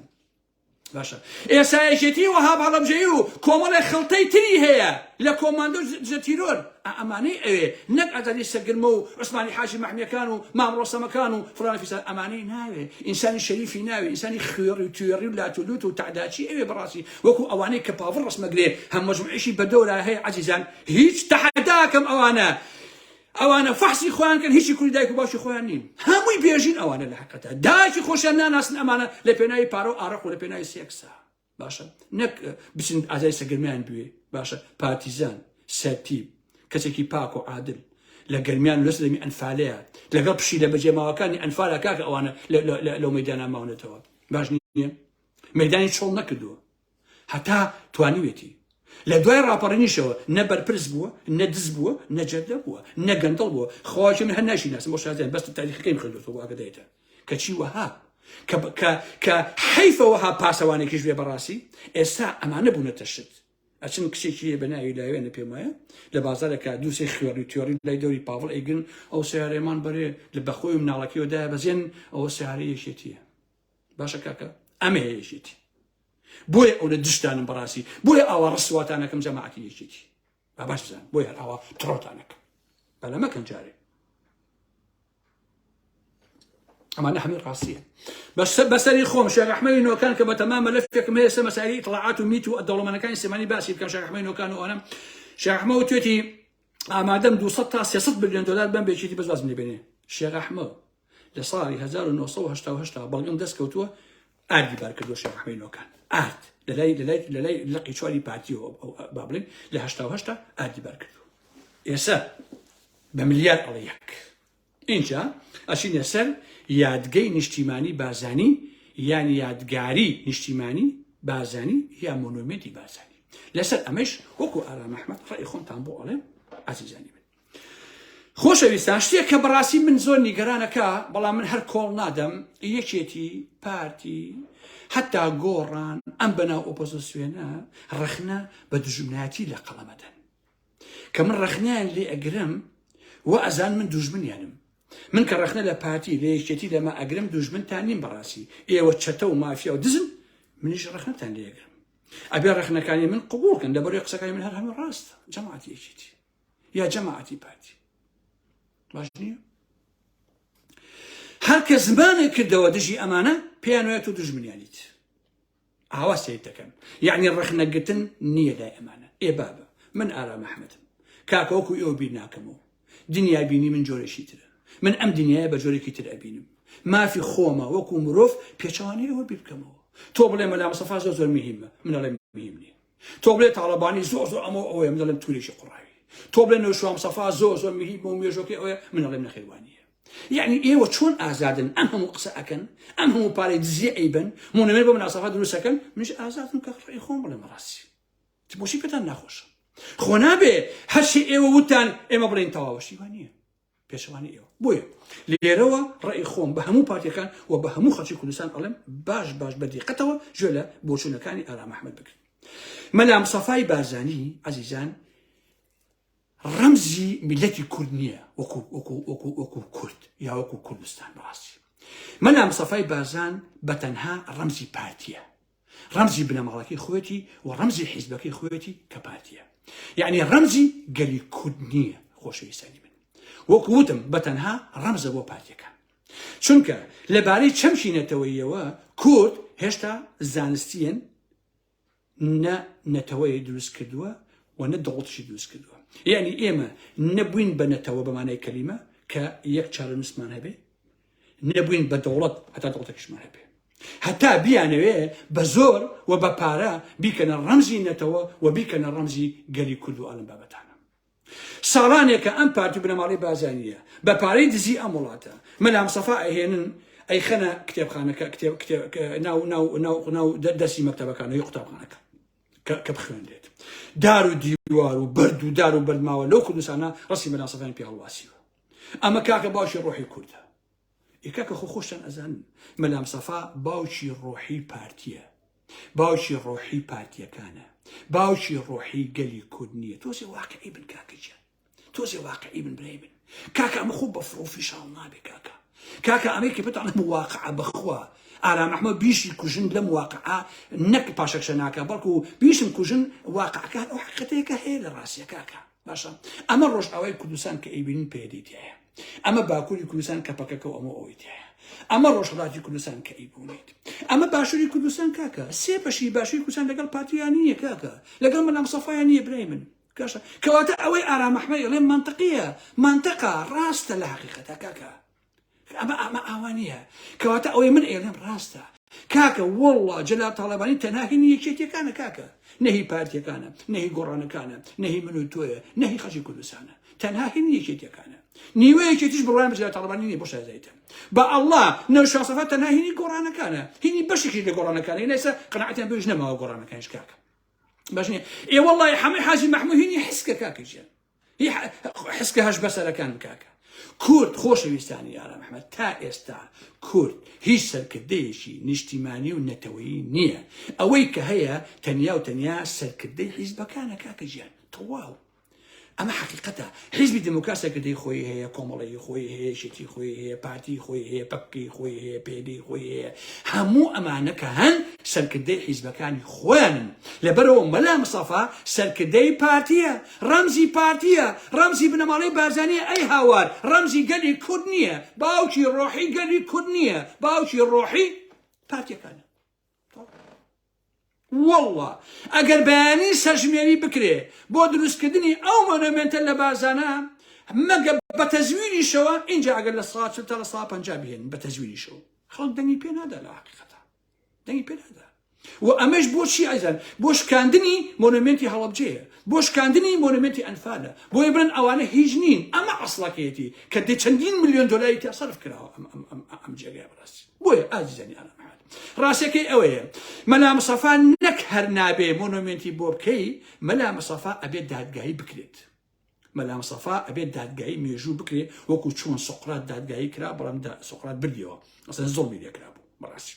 A: باشە ئێستا یەکێتی وەهاب هەڵەبجەیی و کۆمەڵێک خڵتەی تری هەیە لە کۆماندۆ دژە تیرۆر ئەمانەی ئەوێ نەک ئازادی سەگرمە و عوسمانی حاجی مەحمیەکان و مام ڕۆسەمەکان و فڵان فیسار ئەمانەی ناوێ ئینسانی شەریفی ناوێ ئینسانی خوێڕی و توێڕی و لاتولوت و تەعداچی ئەوێ بەڕاستی وەکو ئەوانەی کە پاڤڵ ڕەسمەگرێ هەم مەجموعیشی بەدەورا هەیە عەزیزان هیچ تەحەداکەم ئەوانە ئەوانە فەحسی خۆیان کەن هیچی کوری دایک و باوکی خۆیان نین هەمووی بێژین ئەوانە لە حقەتە دایکی خۆشیان ناناسن ئەمانە لە پێناوی پارە و ئارەق و لە پێناوی سێکسا باشە نەک بچن ئازای سەگرمیان بوێ باشە پارتیزان سەرتیب کەسێکی پاک و عادل لە گەرمیان لەس دەمی ئەنفالەیە لەگەڵ پشی لە بەجێماوەکانی ئەنفالە کاکە ئەوانە لەو مەدانە ماونەتەوە باش نییە مەدانی چۆڵ نەکردووە هەتا توانیوێتی. لە دوای ڕاپەڕینیشەوە نە بەرپرس بووە، نە دز بووە، نە جەردە بووە، نە گەندەڵ بووە. خواکی من هەر ناشیناسم بۆ شازیان بەس تاریخەکەیم خوێندۆتەوە بۆ ئاگادایتان. کەچی وەها کە کە کە حەیفە وەها پاسەوانێکیش بێ بەڕاستی ئێستا ئەمانە بوونەتە شت. ئەچن کچێکی هەیە بە ناوی لاوێنە پێم وایە لە بازارێکا دووسێ خوێڕی و تێڕی لای دەوری پاڤڵ ئەیگرن ئەو سیارەیەمان بەرێ لە بەخۆی و مناڵەکەیەوە دایە بەزێن ئەوە سیارەی یەکێتیە. باشە کاکە ئەمەیە یەکێتی بۆیە ئەو لە دشتانم بەڕاستی بۆیە ئاوا ڕسواتانەکەم جەماعەتی یەکێتی با باش بزان بۆیە هەر ئاوا تڕۆتانەکەم بەلە مەکەن جارێ ئەمانە هەمووی ڕاستیە بەس بەسەری خۆم شێخ ئەحمەدی نۆکان کە بەتەمام مەلەفێکم هەیە سە مەسائلی ئیتڵاعات و میت و دەوڵەمەنەکانی سلێمانی باسی بکەم شێخ ئەحمەدی نۆکان و ئەوانە شێخ ئەحمەد وتوێتی ئامادەم 200 تا 300 ملیۆن دلار بەم بێکێتی بەس وازم لێ بێنێ شێخ ئەحمەد لە ساڵی 1988 بەڵگەم دەست کەوتووە ئاردی بار کردووە شێخ ئەحمەدی نۆکان ئارد لەلای لەلای لەلای لقی چواری پارتیەوە با بڵێن لە 88 ئاردی بار کردووە ئێستا بە ملیار ئەڵێ یەک ئینجا ئەچینە سەر یادگەی نیشتیمانی بارزانی یان یادگاری نیشتیمانی بارزانی یا مۆنۆمێنتی بارزانی لەسەر ئەمەش وەکو ئارام ئەحمەد ڕەئی خۆمتان بۆ ئەڵێم ئازیزانی من خۆشەویستان شتێک کە بەڕاستی من زۆر نیگەرانەکە بەڵام من هەر کۆڵ نادەم یەکێتی پارتی حتا گۆڕان ئەم بەناو ئۆپۆزیسیۆنە ڕەخنە بە دوژمنایەتی لە قەڵەمەدەن کە من ڕەخنەیان لێ ئەگرم وا ئەزان من دوژمنیانم من کە ڕەخنە لە پارتی لە یەکێتی لەمە ئەگرم دوژمنتان نیم بەڕاستی ئێوە چەتە و مافیا و دزن منیش ڕەخنەتان لێ ئەگرم ئەبێ ڕەخنەکانی من قبوڵ کەن لەبەرەوەی قسەکانی من هەر هەموو ڕاستە جەماعەتی یەکێتی یا جەماعەتی پارتی باش نییە هەر کە زمانێک کردەوە دژی ئەمانە پێیان وایە تۆ دوژمنیانیت ئاوا سەیر دەکەن یعنی ڕەخنەگرتن نییە لای ئەمانە ئێ بابە من ئارام ئەحمەدم کاکە وەکو ئێوە بیر ناکەمەوە دنیا بینی من جۆرێکی ترە من ئەم دنیاە بە جۆرێکی تر ئەبینم مافی خۆمە وەکو مرۆڤ پێچەوانەی ئەوە بیر بکەمەوە تۆ بڵێ مەلا مستەفا زۆر زۆر مهمە من ئەڵێم مهم نییە تۆ بڵێ تاڵەبانی زۆر زۆر ئەمە ئەوەیە من دەڵێم تورێکی قوڕاوی تۆ بڵێ نەوشیروان مستەفا زۆر زۆر مهمە و مێژۆکەی ئەوەیە من ئەڵێم نەخێر وانییە یعنی ئێوە چۆن ئازادن ئەم هەموو قسە ئەکەن ئەم هەموو پارەی دزیە ئەیبەن مۆنەمێن بۆ مناسەفا دروستەکەن منیش ئازادم کە ڕێی خۆم بڵێم ڕاستی بۆچی پێتان ناخۆشە خۆ نابێ هەرچی ئێوە وتان ئێمە بڵێن تەواوەشی وانە پێچەوانەی ئێوە بۆیە لێرەوە ڕێی خۆم بە هەموو پارتیەکان و بە هەموو خەڵکی کوردستان ئەڵێم باش باش بە دیقەتەوە گوێ لە بۆچوونەکانی ئارام ئەحمەد بگرن مەلا مستەفای بارزانی عەزیزان ڕەمزی میلەتی کورد نییە وەکو وەکو وەکو وەکو کورد یا وەکو کوردستان بەڕاستی مەلا مستەفای بارزان بە تەنها ڕەمزی پارتیە ڕەمزی بنەماڵەکەی خۆیەتی و ڕەمزی حیزبەکەی خۆیەتی کە پارتیە یعنی ڕەمزی گەلی کورد نییە خۆشەویستانی من وەکو وتم بە تەنها ڕەمزە بۆ پارتیەکان چونکە لەبارەی چەمکی نەتەوەیەوە کورد هێشتا زانستیەن نە نەتەوەی دروست کردووە و نە دەوڵەتیشی دروست کردووە یعنی ئێمە نەبووین بە نەتەوە بەمانای کەلیمە کە یەک چارەنووسمان هەبێ نەبووین بە دەوڵەت هەتا دەوڵەتێکیشمان هەبێ هەتا بیانەوێ بە زۆر و بە پارە بیکەنە ڕەمزی نەتەوە و بیکەنە ڕەمزی گەلی کورد و ئالم بابەتانە ساڵانێکە ئەم پارتی بنەماڵەی بازانیە بە پارەی دزی ئەم وڵاتە مەلا مستەفا ئەهێنن ئەیخەنە کتێبخانەکە کتێب کتێب ناو ناو ناو ناو دەستی مەکتەبەکانەوەی قوتابخانەکە کە بخوێنرێت دار و دیوار و بەرد و دار و بەردماوە لەو کوردستانە ڕستی مەلا مستەفایان پێ هەڵواسیوە ئەمە کاکە باوکی ڕۆحی کوردە ئێ کاکە خۆ خۆشتان ئەزانن مەلا مستەفا باوکی ڕۆحی پارتیە باوکی ڕۆحی پارتیەکانە باوکی ڕۆحی گەلی کورد نییە تۆزێ واقعی بن کاکە گیان تۆزێ واقعی بن برای من کاکە ئەمە خۆ بە فڕۆفیشاڵ نابێ کاکە کاکە ئەمەی کە پێتان ئەڵێم واقعە بەخوا. ئارام ئەحمەد بیشی کوژن لەم واقعە نەک پاشەکشە ناکا بەڵکو بیشم کوژن واقعەکە ئەو حقیقەتەیە کە هەیە لە ڕاستیە کاکە باشە ئەمە ڕۆژئاوای کوردستان کە ئەیبینین پێدەی تایە ئەمە باکووری کوردستان کە پەکەکە و ئەمە ئەوەی تایە ئەمە ڕۆژهەڵاتی کوردستان کە ئەیبوونیت ئەمە باشووری کوردستان کاکە سێ بەشی باشووری کوردستان لەگەڵ پارتیان نییە کاکە لەگەڵ مەلا مستەفایان نییە برای من کاشە کەواتە ئەوەی ئارام ئەحمەد ئەڵێ مەنتقیە مەنتقە ڕاستە لە حەقیقەتە کاکە ئەمە ئەمە ئاوا نییە کەواتە ئەوەی من ئێڵێم ڕاستە کاکە واللە جەلال تاڵەبانی تەنها هینی یەکێتیەکانە کاکە نەهی پارتیەکانە نەهی گۆڕانەکانە نەهی من و تۆیە نەهی خەڵکی کوردستانە تەنها هینی یەکێتیەکانە نیوە یەکێتیش بڕوایان بە جەلال تاڵەبانی نییە بۆ شارەزاییتە بە ئەڵڵا نەوشیروان سەفا تەنها هینی گۆڕانەکانە هینی بەشێکی لە گۆڕانەکانە ئێستا قەناعەتیان بەویش نەماوە گۆڕانەکانیش کاکە باش نییە ئێ وەڵڵاهی حەمەی حاجی مەحموود هینی حسکە کاکە گیان هی حسکە هەش بەسەرەکان کاکە کورد خۆشەویستانی ئارام ئەحمەد تا ئێستا کورد هیچ سەرکردەیەکی نیشتیمانی و نەتەوەیی نییە ئەوەی کە هەیە تەنیا و تەنیا سەرکردەی حیزبەکانە کاکە گیان تەواو ئەمە حەقیقەتە حیزبی دیموکرات سەرکردەی خۆی هەیە کۆمەڵەی خۆی هەیە یەکێتی خۆی هەیە پارتی خۆی هەیە پەکەکەی خۆی هەیە پێدەی خۆی هەیە هەموو ئەمانە کە هەن سەرکردەی حیزبەکانی خۆیانن لەبەرەوە مەلا مستەفا سەرکردەی پارتیە ڕەمزی پارتیە ڕەمزی بنەماڵەی بارزانیە ئەی هاوار ڕەمزی گەلی کورد نییە باوکی ڕۆحی گەلی کورد نییە باوکی ڕۆحی پارتیەکانە واللە ئەگەر بەیانی سەرژمێری بکرێ بۆ دروستکردنی ئەو مۆنۆمێنتە لە بارزانە مەگە بە تەزویریشەوە ئینجا ئەگەر لە سا چل تا لە سا پەنجا بهێنن بە تەزویریشەوە خەڵک دەنگی پێ نادا لە حقیقەتە دەنگی پێ نادا و ئەمەش بۆچی ئەزان بۆ شکاندنی مۆنۆمێنتی هەڵەبجەیە بۆ شکاندنی مۆنۆمێنتی ئەنفالە بۆیە بڵێن ئەوانە هیچ نین ئەمە ئەسڵەکەیەتی کە دە چەندین ملیۆن دۆلاری تیا سەرف کراوە ئەم ئەم ئەم ئەم جێگای بەڕاستی بۆیە ئازیزانی ئارام محمد ڕاستەکەی ئەوەیە مەلا مستەفا نەک هەر نابێ مۆنۆمێنتی بۆ بکەی مەلا مستەفا ئەبێت دادگایی بکرێت مەلا مستەفا ئەبێت دادگایی مێژوو بکرێ وەکو چۆن سۆقرات دادگایی کرا بەڵام سۆقرات بردیەوە ئەسڵەن زوڵمی لێکرابوو بەڕاستی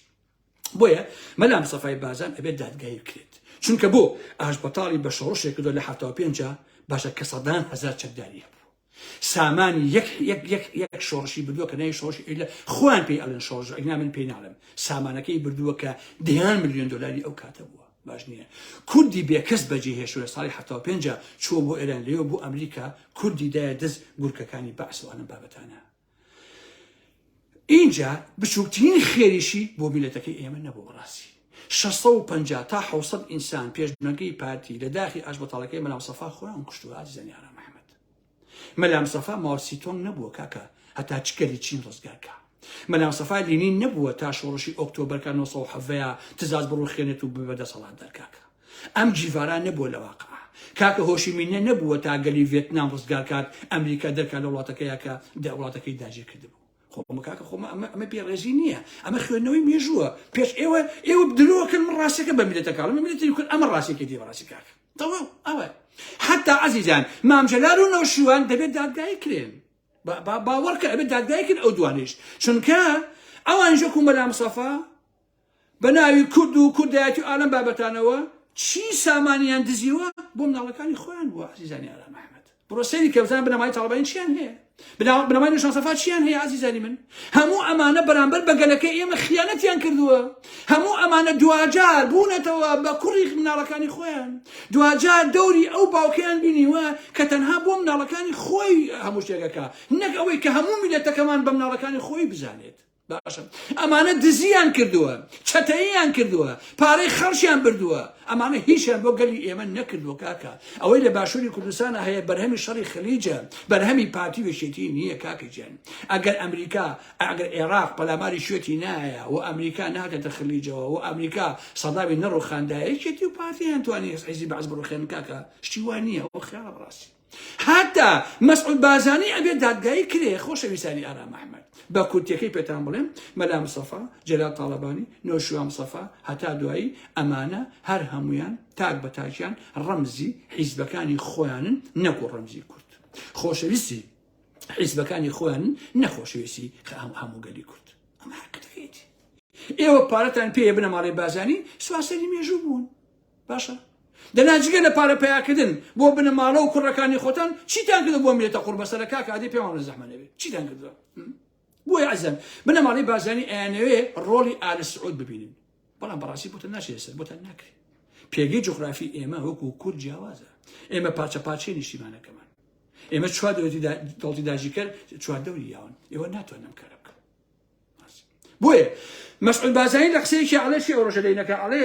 A: بۆیە مەلا مستەفای بارزان ئەبێت دادگایی بکرێت چونکە بۆ ئاشبەتاڵی بە شۆڕشێک کردوە لە 75 باشە کە سەدان هەزار چەکداری هەبوو سامانی یەک یەک یەک یەک شۆڕشی بردووە کە ناوی شۆڕشی ئەیلە خۆیان پێی ئەڵێن شۆڕش ئەگنا من پێی ناڵێم سامانەکەی بردووە کە دەیان ملیۆن دۆلاری ئەو کاتە بووە باش نییە کوردی بێکەس بەجێ هێشتوە لە ساڵی 75 چووە بۆ ئێران لێوە بۆ ئەمریکا کوردی دایە دەست گورکەکانی بەعس و ئەم بابەتانە ئینجا بچووکترین خێریشی بۆ میلەتەکەی ئێمە نەبوو بەڕاستی 650 تا 600 ئینسان پێشمەرگەی پارتی لە داخی ئاشبەتاڵەکەی مەلا مستەفا خۆیان کوشتووە ئازیزانی ئارام ئەحمەد مەلا مستەفا ماوسیتۆنگ نەبووە کاکە هەتا چ گەلی چین ڕزگار کا مەلا مستەفا لینین نەبووە تا شۆڕشی ئۆکتۆبەرکە 1970 تزاز بڕوخێنێت و ببە دەسەڵاتدار کاکە ئەم جیڤارا نەبووە لە واقع کاکە هۆشیمینە نەبووە تا گەلی ڤێتنام ڕزگار کات ئەمریکا دەرکا لە وڵاتەکەیا کە دە وڵاتەکەی داگیر کردبوو خۆ ئەمە کاکە خۆ ئەمە ئەمە بێڕێزی نییە ئەمە خوێندنەوەی مێژووە پێش ئێوە ئێوە درۆکەن من ڕاستەکە بە میلەتەکە ئەڵێم میلەتی کورد ئەمە ڕاستێکی دی بەڕاستی کاکە تەواو ئەوە حتا عەزیزان مام جەلال و نەوشیروان دەبێت دادگایی کرێن باوەڕکە ئەبێت دادگایی کرد ئەو دوانیش چونکە ئەوانیش وەکو مەلا مستەفا بە ناوی کورد و کوردایەتی و ئالەم بابەتانەوە چی سامانیان دزیوە بۆ مناڵەکانی خۆیان بووە عزیزانی ئارام ئەحمەد بڕۆ سەیری کە بزانە بنەمای تاڵەبانی چیان هەیە بنەمای نوشان سەفا چیان هەیە عزیزانی من هەموو ئەمانە بەرامبەر بە گەلەکەی ئێمە خیانەتیان کردووە هەموو ئەمانە دواجار بوونەتەوە بە کوڕی مناڵەکانی خۆیان دواجار دەوری ئەو باوکیان بینیوە کە تەنها بۆ مناڵەکانی خۆی هەموو شتێکەکە نەک ئەوەی کە هەموو میلەتەکەمان بە مناڵەکانی خۆی بزانێت باشە ئەمانە دزیان کردووە چەتەییان کردووە پارەی خەڵکیان بردووە ئەمانە هیچیان بۆ گەلی ئێمە نەکردووە کاکە ئەوەی لە باشووری کوردستانە هەیە بەرهەمی شەڕی خلیجە بەرهەمی پارتی و یەکێتی نییە کاکە گیان ئەگەر ئەمریکا ئەگەر عێراق پەلاماری شوێتی نایە و ئەمریکا ناتێتە خلیجەوە و ئەمریکا سەدامی نەڕوخاندایە یەکێتی و پارتیان توانی حیزبی بەعس بڕوخێنن کاکە شتی وا نییە ئەوە خیاڵە بەڕاستی هەتا مەسعود بارزانی ئەبێت دادگایی کرێ خۆشەویستانی ئارام ئەحمەد بە کورتیەکەی پێتان بڵێم مەلا مستەفا جەلال تاڵەبانی نەوشیروان مستەفا هەتا دوایی ئەمانە هەر هەمویان تاک بە تاکیان ڕەمزی حیزبەکانی خۆیانن نەکو ڕەمزی کورد خۆشەویستی حیزبەکانی خۆیانن نەخۆشەویستی هەموو گەلی کورد ئەمە حەقیقەتەکەیەتی ئێوە پارەتان پێیە بنەماڵەی بارزانی سواسەری مێژوو بوون باشە دەنا جگە لە پارە پەیاکردن بۆ بنەماڵە و کوڕەکانی خۆتان چیتان کردو بۆ میلەتە قوڕبەسەرە کاکە ئەدی پێمان زەحمە نەبێ چیتان کردووە؟ بۆیە ئەزم بنەماڵەی بارزانی ئەیانەوێ ڕۆڵی ئال سعود ببینن بەڵام بەڕاستی بۆتە ناچێت سەر بۆتان ناکرێت پێگەی جوغرافی ئێمە وەکو کورد جیاوازە ئێمە پارچە پارچەی نیشتیمانەکەمان ئێمە چوار دەوڵەتی داگیرکەر چوار دەوری یاون ئێوە ناتوانن ئەم کارە بکەن بۆیە مەسعود بازانی لە قسەیەکی ئەڵێ چی ئەو ڕۆژە لێنەکە ئەڵێ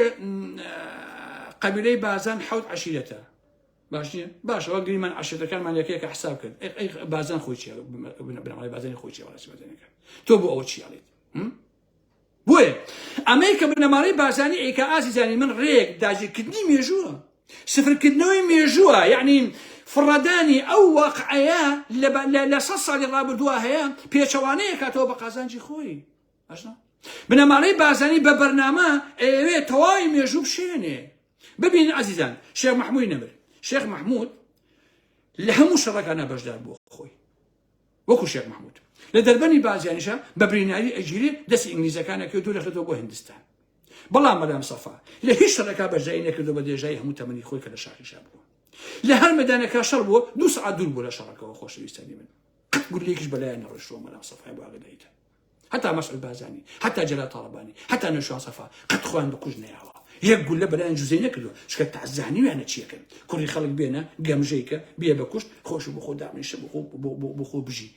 A: قەبیلەی بازان حەوت عەشیرەتە باش نییە باشە وەک گریمان عەشیرەتەکانمان یەکەیەکە حساب کرد ئەی بازان خۆی چیە بنەماڵەی بازانی خۆی چیە وەڵاسی بازانەکە تۆ بۆ ئەوە چی ئەڵێیت بۆیە ئەمەی کە بنەماڵەی بارزانی ئەیکا ئازیزانی من ڕێک داگیرکردنی مێژووە سفرکردنەوەی مێژووە یعنی فڕەدانی ئەو واقعەیە لە سە ساڵی ڕابردووە هەیە پێچەوانەیە کاتەوە بە قازانجی خۆی ئاشنا بنەماڵەی بارزانی بە بەرنامە ئەیەوێ تەواوی مێژوو بشێنێ ببین ئازیزان شێخ محموی نەمر شێخ محمود لە هەموو شەڕەکانە بەشدار بووە خۆی وەکو شێخ محمود لە دەربەنی بازیانیشە بە بریناری ئەگیرێ دەستی ئینگلیزەکانەکە دوور دەخرێتەوە بۆ هندستان بەڵام مەلام سەفا لە هیچ شەڕێکا بەشداری نەکردو بە درێژایی هەموو تەمەنی خۆی کە لە شاخیشا بووە لە هەر مەدانەکە شەڕ بووە دوو سەعات دوور بوو لە شەڕەکەوە خۆشەویستانی من قەت گولەیەکیش بەلایان نەڕۆیشتووە مەلام سەفای بۆ ئاگاداریتان هەتا مەسعود بارزانی هەتا جەلال تاڵەبانی هەتا نەوشیروان سەفا قەت خۆیان بکوژ نەیاوە یەک گولە بەلایان جوزەی نەکردووە چونکە تازانیویانە چیەکەن کوڕی خەڵک بێنە گەمژەیکە بیە بە کوشت خۆش بۆ خۆ دابنیشە بۆ خۆ بۆ خۆ بژی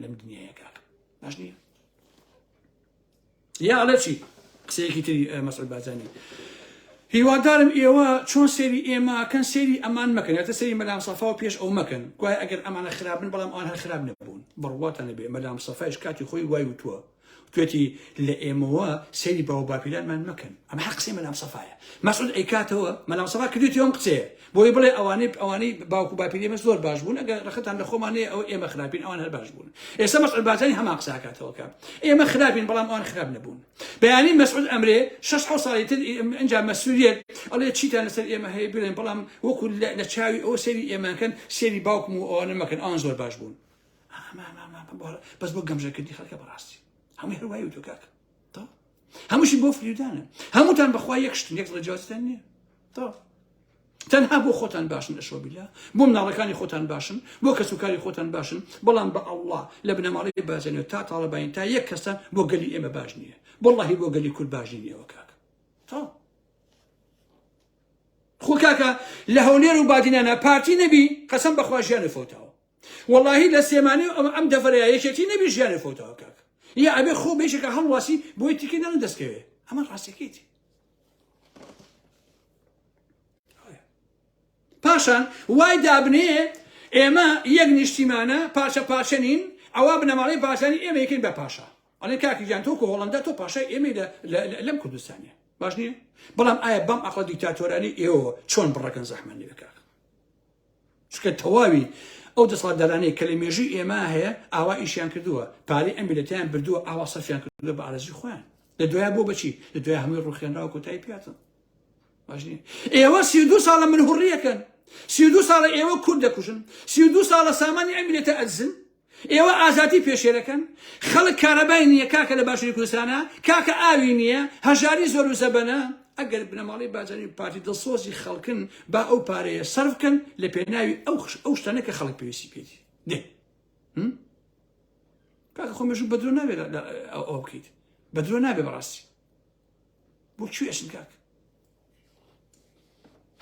A: لەم دنیایە کاک باش نییە یا ئەڵێ چی قسەیەکی تری مەسعود بارزانی هیوادارم ئێوە چۆن سێری ئێمە کەن سێری ئەمان مەکەن یاتە سێری مەلام سەفا و پێش ئەو مەکەن گوایە ئەگەر ئەمانە خراپن بەڵام ئەوان هەر خراپ نەبوون بڕواتان نەبێ مەلام سەفایش کاتی خۆی وای وتووە توێتی لە ئێمەوە سەیری باو باپیرانمان مەکەن ئەمە هەر قسەی مەلام سەفایە مەسعود ئەیکاتەوە مەلام سەفا کردوێتی ئەم قسەیە بۆی بڵێ ئەوانەی ئەوانەی باوک و باپیری ئێمە زۆر باش بوون ئەگەر ڕەختان لە خۆمان نەیە ئەوە ئێمە خراپین ئەوان هەر باش بوون ئێستا مەسعود بارزانی هەمان قسە ئەکاتەوە کە ئێمە خراپین بەڵام ئەوان خراپ نەبوون بەیانی مەسعود ئەمرێ شەش حەوت ساڵی تر ئینجا مەسولیەت ئەڵێ چیتان لەسەر ئێمە هەیە بڵێن بەڵام وەکو لە چاوی ئەوە سەیری ئێمەکەن سەیری باوکم و ئەوانە مەکەن ئەوان زۆر باش بوون بەس بۆ گەمژەکردنی خەڵکە بەڕاستی هەمووی هەروای وتوە کاکە هەمووشی بۆ فریودانە هەمووتان بەخوا یەک شتن یەک دڵی جیاوازتان نییە تەواو تەنها بۆ خۆتان باشن ئەشۆ بیلا بۆ مناڵەکانی خۆتان باشن بۆ کەسوکاری خۆتان باشن بەڵام بە ئەڵڵا لە بنەماڵەی بازنەوە تا تاڵەبانی تا یەک کەسان بۆ گەلی ئێمە باش نییە وەڵڵاهی بۆ گەلی کورد باش نییە ئێوە کاک تەواو خۆ کاکە لە هەولێر و بادینانە پارتی نەبی قەسەم بەخوا ژیانە فەوتاوە وەڵاهی لە سلێمانی و ئەم دەڤەرەیە یەکێتی نەبی ژیانی فەوتاوە کاک یا ئەبێ خۆ بێشێکە هەڵواسی بۆی تیکە نان دەستکەوێ ئەمە ڕاستەکەیتی پاشان وای دابنێ ئێمە یەک نیشتیمانە پارچە پارچە نین ئەوە بنەماڵەی بارزانی ئێمە یەکەین بە پاشا ئەڵێ کاکی گیان تۆ کە هۆڵندا تۆ پاشای ئێمەی لەم کوردستانە باش نییە بەڵام ئایا بەم ئەقڵە دیکتاتۆرانی ئێوە چۆن بڕەکەن زەحمە نیوە کاک چونکە تەواوی ئەو دەسەڵاتدارانەی کە لە مێژووی ئێمە هەیە ئاوا ئیشیان کردووە پارەی ئەم میلەتیان بردووە ئاوا سەرفیان کردووە بە ئارەزوی خۆیان لە دوای بۆ بەچی لە دوای هەمووی ڕوخێنراوە کۆتایی پیاتن باش نییە ئێوە 32 ساڵە من هوڕیەکەن 32 ساڵە ئێوە کورد دەکوژن 32 ساڵە سامانی ئەم میلەتە ئەدزن ئێوە ئازادی پێشێلەکەن خەڵک کارەبای نییە کاکە لە باشوری کوردستانە کاکە ئاوی نییە هەژاری زۆر و زەبەنە ئەگەر بنەماڵەی بارزانی و پارتی دڵسۆزی خەڵکن با ئەو پارەیە سەرف بکەن لە پێناوی ئەو ئەو شتانە کە خەڵک پێویستی پێیەتی دێ کاکە خۆ مێژوو بەدرۆ نابێت ئەو بکەیت بەدرۆ نابێ بەڕاستی بۆ کوێ ئەچن کاک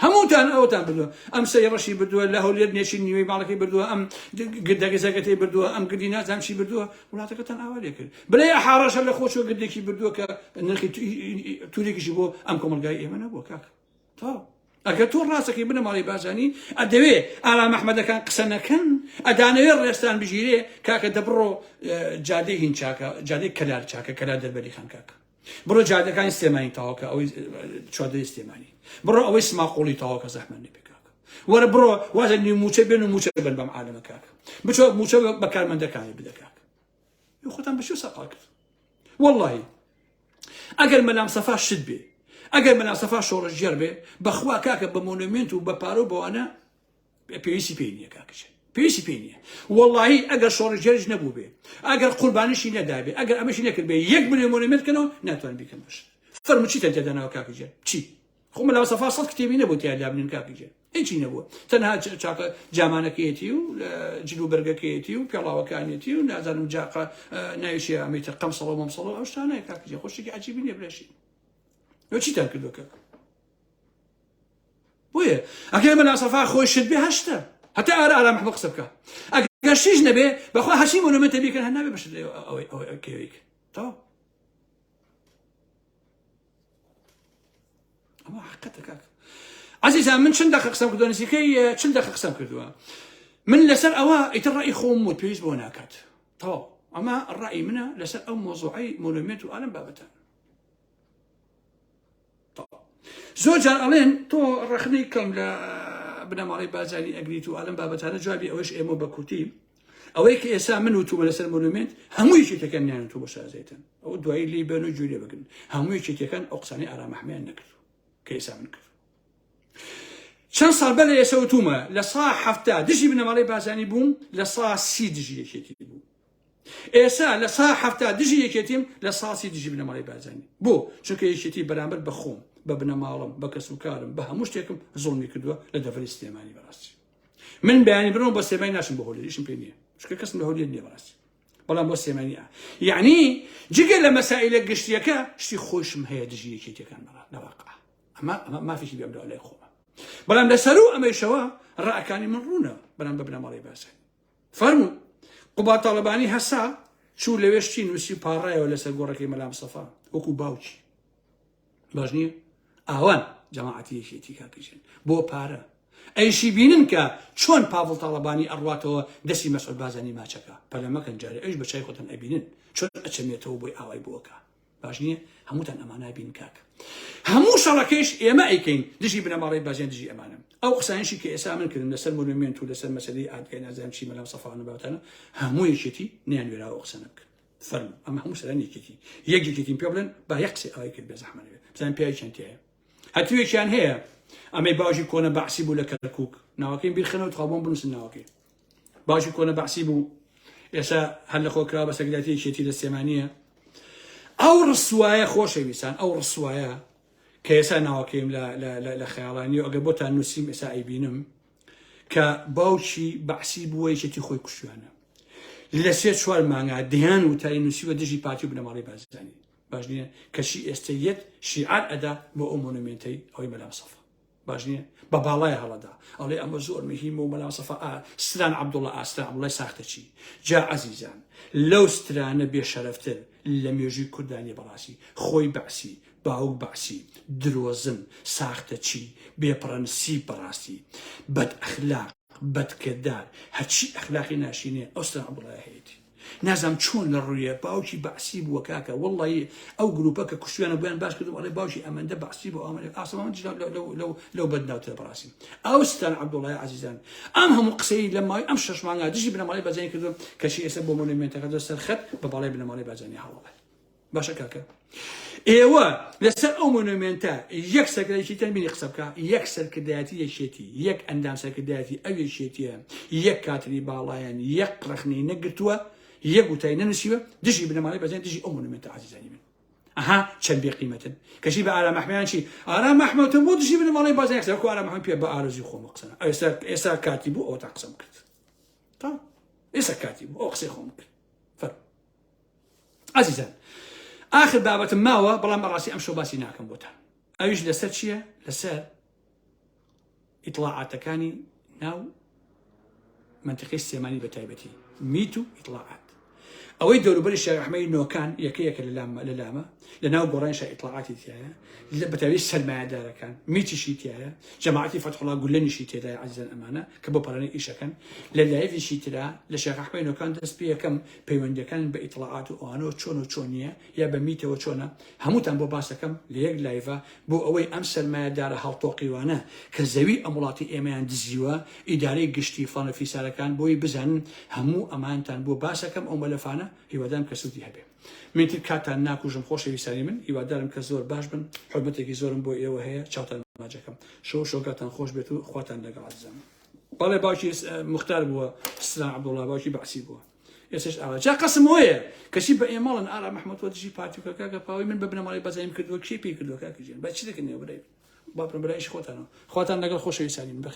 A: هەمووتان ئەوتان بردووە ئەم سەری ڕەشی بردووە لە هەولێر نێچیر نیوەی ماڵەکەی بردووە ئەم گردەکە زەگەتەی بردووە ئەم گردی نازانم چی بردووە وڵاتەکەتان ئاوا لێ کرد بڵێ حاڕەشە لە خۆشەوە گردێکی بردووە کە نرخی تورێکیشی بۆ ئەم کۆمەڵگای ئێمە نەبووە کاک تەواو ئەگەر تۆ ڕاستەکەی بنەماڵەی بارزانی ئەدەوێ ئارام ئەحمەدەکان قسە نەکەن ئەدانەوێ ڕێستان بگیرێ کاکە دەبڕۆ جادەی هین چاکە جادەی کەلار چاکە کەلار دەربەری خان کاکە بڕۆ جادەکانی سلێمانی تەواوکە ئەوەی چوادەی سلێمانی بڕۆ ئەوەی سماقۆڵی تەواوکە زەحمەت نەبێ کاکە وەرە بڕۆ وازە نیو موچە بێن و موچە بن بەم عالەمە کاکە بچۆ موچە بە کارمەندەکانی بدە کاکە خۆتان بەشێ سەقال کرد واللهی ئەگەر مەلام سەفا شت بێ ئەگەر مەلام سەفا شۆڕشگێڕ بێ بەخوا کاکە بە مۆنۆمێنت و بە پارە و بەوانە پێویستی پێی نییە کاکە پێویستی پێی نییە وەڵی ئەگەر شۆڕشگێریش نەبوو بێ ئەگەر قوربانیشی نەدابێ ئەگەر ئەمەشی نەکرد بێ یەک ملیۆن مۆنۆمێنت کەنەوە ناتوان بیکەن بەش فەرموو چیتان تێدا ناوە کاکە گیان چی خۆ مەلا سەفا سەد کتێبی نەبوو تیا دابنێن کاکە گیان. هیچی نەبووە تەنها چاکە جامانەکەیەتی و جل و بەرگەکەیەتی و پێڵاوەکانیەتی و نازانم جاقە ناویشی ئەمەی تر قەمسەڵە و مەمسەڵە ئەو شتانەیە کاکە خۆشێکی عجیبی نییە براشی لۆ چیتان کردووە کاکە بۆیە ئەگەر مەلا سەفا خۆی شت بێ هەشتە هەتا ئارا ئارام محمد قسە بکە ئەگەر شیش نەبێ بەخوا هەرچی مۆنۆمێنتە بیکەن هەر نابێ بەشت ئەوەی ئەوەی کەوێک تەواو ئەمە حقیقەتە کاک عزیزان من چەند دەقە قسەم کردووە نزیکەی چل دەقە قسەم کردووە من لەسەر ئەوە ئیتر ڕئی خۆم وت پێویست بۆ ناکات تەواو ئەمە ڕئی منە لەسەر ئەو مۆزوعی مۆنۆمێنت و ئالم بابەتان زۆر جار ئەڵێن تۆ ڕەخنەی کەم لە بنەماڵەی بازانی ئەگریت و ئالم بابەتانە جوابی ئەوەش ئێمە بە کورتی ئەوەی کە ئێستا من وتومە لەسەر مۆنومێنت هەموو یەکێتەکان نیان تو بۆ شازێتن ئەو دوایی لی بێن و گوێ بگرن هەموو یەکێتەکان ئەو قسانەی ئارام ئەحمەیان نەکرد کە ئێستا من کرد چەند ساڵ بەر لە ئێستا وتومە 70% دژی بنەماڵەی بازانی بووم 30% دژی یەکێتی بوو ئێسا 70% دژی یەکێتیم 30% دژی بنەماڵەی بارزانی بۆ چونکە یەکێتی بەرامبەر بە خۆم بە بنەماڵم بە کەسوکارم بە هەموو شتێکم زوڵمی کردووە لە دەڤەری سلێمانی بەڕاستی من بەیانی بڕۆم بۆ سلێمانی ناچم بۆ هەولێر ئیشم پێ نییە چونکە کەسم لە هەولێر نییە بەڕاستی بەڵام بۆ سلێمانی ئا یعنی جگە لە مەسائلە گشتیەکە شتی خۆشم هەیە دژی یەکێتیەکان بەڕا لە واقع ئەمە ئەمە مافێکی بێم لای خۆمە بەڵام لەسەرو ئەمەیشەوە ڕەئەکانی من ڕوونە بەرام بە بنەماڵەی بارزانی فەرموو قوباد تاڵەبانی هەسا چوو لەوێ شتی نووسی و پاڕایەوە لەسەر گۆڕەکەی مەلا مستەفا وەکو باوکی باش نییە ئاوان جەماعەتی یەکێتی کاکەژێن بۆ پارە ئەیشی بینن کە چۆن پاڤڵ تاڵەبانی ئەڕواتەوە دەستی مەسعود بازانی ماچەکە پەلە مەکەن جارێ ئەویش بە چای خۆتان ئەبینن چۆن ئەچەمێتەوە بۆی ئاوای بۆکە باش نییە هەمووتان ئەمانە بین کاک هەموو شەڕەکەیش ئێمە ئەیکەین دژی بنەماڵەی بازیان دژی ئەمانە ئەو قسانیشی کە ئێستا من کردم لەسەر مۆنۆمێنت و لەسەر مەسەلەی ئادگای نازانم چی مەلام سەفاوانە بابەتانە هەموو یەکێتی نیان وێراوە ئەو قسانە بکەن فەرموو ئەمە هەموو سەرانی یەکێتی یەک یەکێتیم پێ بڵێن با یەک قسەی ئەوەی کرد بێزەحمە نەبێت بزانن پیاوێکیان تیایە هەتوێکیان هەیە ئەمەی باوکی کۆنە بەعسی بوو لە کەرکوک ناوەکەیم بیرخەنەوە تخوا بۆم بنووسن ناوەکەی باوکی کۆنە بەعسی بوو ئێستا هەر لە خۆ کرا بە سەکرەتی یەکێتی لە سلێمانییە ئەو ڕسوایە خۆشەویستان ئەو ڕسوایە کە ئێستا ناوەکەیم لە خەیاڵانی و ئەگەر بۆتان نووسیم ئێستا ئەیبینم کە باوکی بەعسی بووە یەکێتی خۆی کوشتویانە لە سێ چوار مانگا دەیان وتاری نووسیوە دژی پارتی و بنەماڵەی بارزانی باش نییە کەچی ئێستا یەت شیعار ئەدا بۆ ئەو مۆنۆمێنتەی ئەوەی مەلا مستەفا باش نییە بە باڵای هەڵەدا ئەڵێ ئەمە زۆر مهیمە و مەلا مستەفا ئا ستران عەبدوڵڵا ئا ستران عەبدوڵڵای ساختەچی جا عەزیزان لەو سترانە بێ شەرەفتر لە مێژووی کورددا نییە بەڕاستی خۆی بەعسی باوک بەعسی درۆزن ساختەچی بێ پڕەنسیپ بەڕاستی بەد ئەخلاق بەدکردار هەرچی ئەخلاقی ناشینێ ئەو ستران عەبدوڵڵایە هەیەتی نازانم چۆن لە ڕویە باوکی بەعسی بووە کاکە وەڵی ئەو گروپە کە کوشتیانە بۆیان باس کردم ئەڵێ باوکی ئەمەندە بەعسی بۆ ئەمە ئاسمان لەو لەو بەدناوترە بەڕاستی ئەو ستان عەبدوڵای عەزیزان ئەم هەموو قسەی لە ماوەی ئەم شەش مانگا دژی بنەماڵەی بەرزانی کردو کەچی ئێستا بۆ مۆنۆمێنتەکە دە سەر خەت بە باڵای بنەماڵەی بارزانی هەڵەڵێ باشە کاکە ئێوە لەسەر ئەو مۆنۆمێنتە یەک سەرکردایەتی تەن بینی قسە بکە یەک سەرکردایەتی یەکێتی یەک ئەندام سەرکردایەتی ئەو یەکێتیە یەک کاتری باڵایان یەک ڕەخنەی نەگرتووە یەک وتای نەنووسیوە دژی بنەماڵەی بەزێن دژی ئەو مۆنۆمێنتە عزیزانی من ئەها چەند بێ قیمەتن کەچی بە ئارام ئەحمەیان چی ئارام ئەحمەتم بۆ دژی بنەماڵەی بازیان قسە وەکو ئارام ئەحمەد پێ بە ئارەزوی خۆم قسە ئێستا ئێستا کاتی بوو ئەوە تا قسەم کرد تا ئێستا کاتی بوو ئەو قسەی خۆم کرد فەرموو ئازیزان ئاخر بابەتم ماوە بەڵام بەڕاستی ئەم شەو باسی ناکەم بۆتان ئەویش لەسەر چییە لەسەر ئیتڵاعاتەکانی ناو منتیقەی سلێمانی بە تایبەتی میت و ئیتڵاعات ئەوەی دەوروبەری شێخ ئەحمەدی نۆکان یەکەیەکە لە لامە لە ناو گۆڕان شا ئیتڵاعاتی تایە لە بەتاوی سەرمایەدارەکان میتیشی تایە جەماعەتی فەتحوڵا گولەنیشی تێدایە عەزیزان ئەمانە کە بۆ پەرەنی ئیشەکەن لە لایڤیشی ترا لە شێخ ئەحمەدی نۆکان دەست پێ یەکەم پەیوەندیەکان بە ئیتڵاعات و ئەوانەوە چۆن و چۆن نییە یا بە میتەوە چۆنە هەمووتان بۆ باسەکەم لە یەک لایڤا بۆ ئەوەی ئەم سەرمایەدارە هەڵتۆقیوانە کە زەوی ئەم وڵاتی ئێمەیان دزیوە ئیدارەی گشتی فڵان و فیسارەکان بۆی بزانن هەموو ئەمانتان بۆ باسەکەم ئەو مەلەفانە هیوادارم کە سوودی هەبێ من تر کاتتان ناکوژم خۆشەویستانی من هیوادارم کە زۆر باش بن حورمەتێکی زۆرم بۆ ئێوە هەیە چاوتان ماجەکەم شەو شۆگاتان خۆش بێت و خواتان لەگەڵ عەزیزان بەڵێ باوکی مختار بووە ستران عەبدوڵڵا باوکی بەعسی بووە ئێستش ئاوا جا قەسم وەیە کەچی بە ئێمەڵن ئارام ئەحمەد وە دژی پارتی و کاکە پاوەی من بە بنەماڵەی بەزایم کردووە کێ پێی کردووە کاکە گیان بە چی دەکەن ئێوە برای با بڕۆن برایشی خۆتانەوە خواتان لەگەڵ خۆشەویستانی من بەخێر.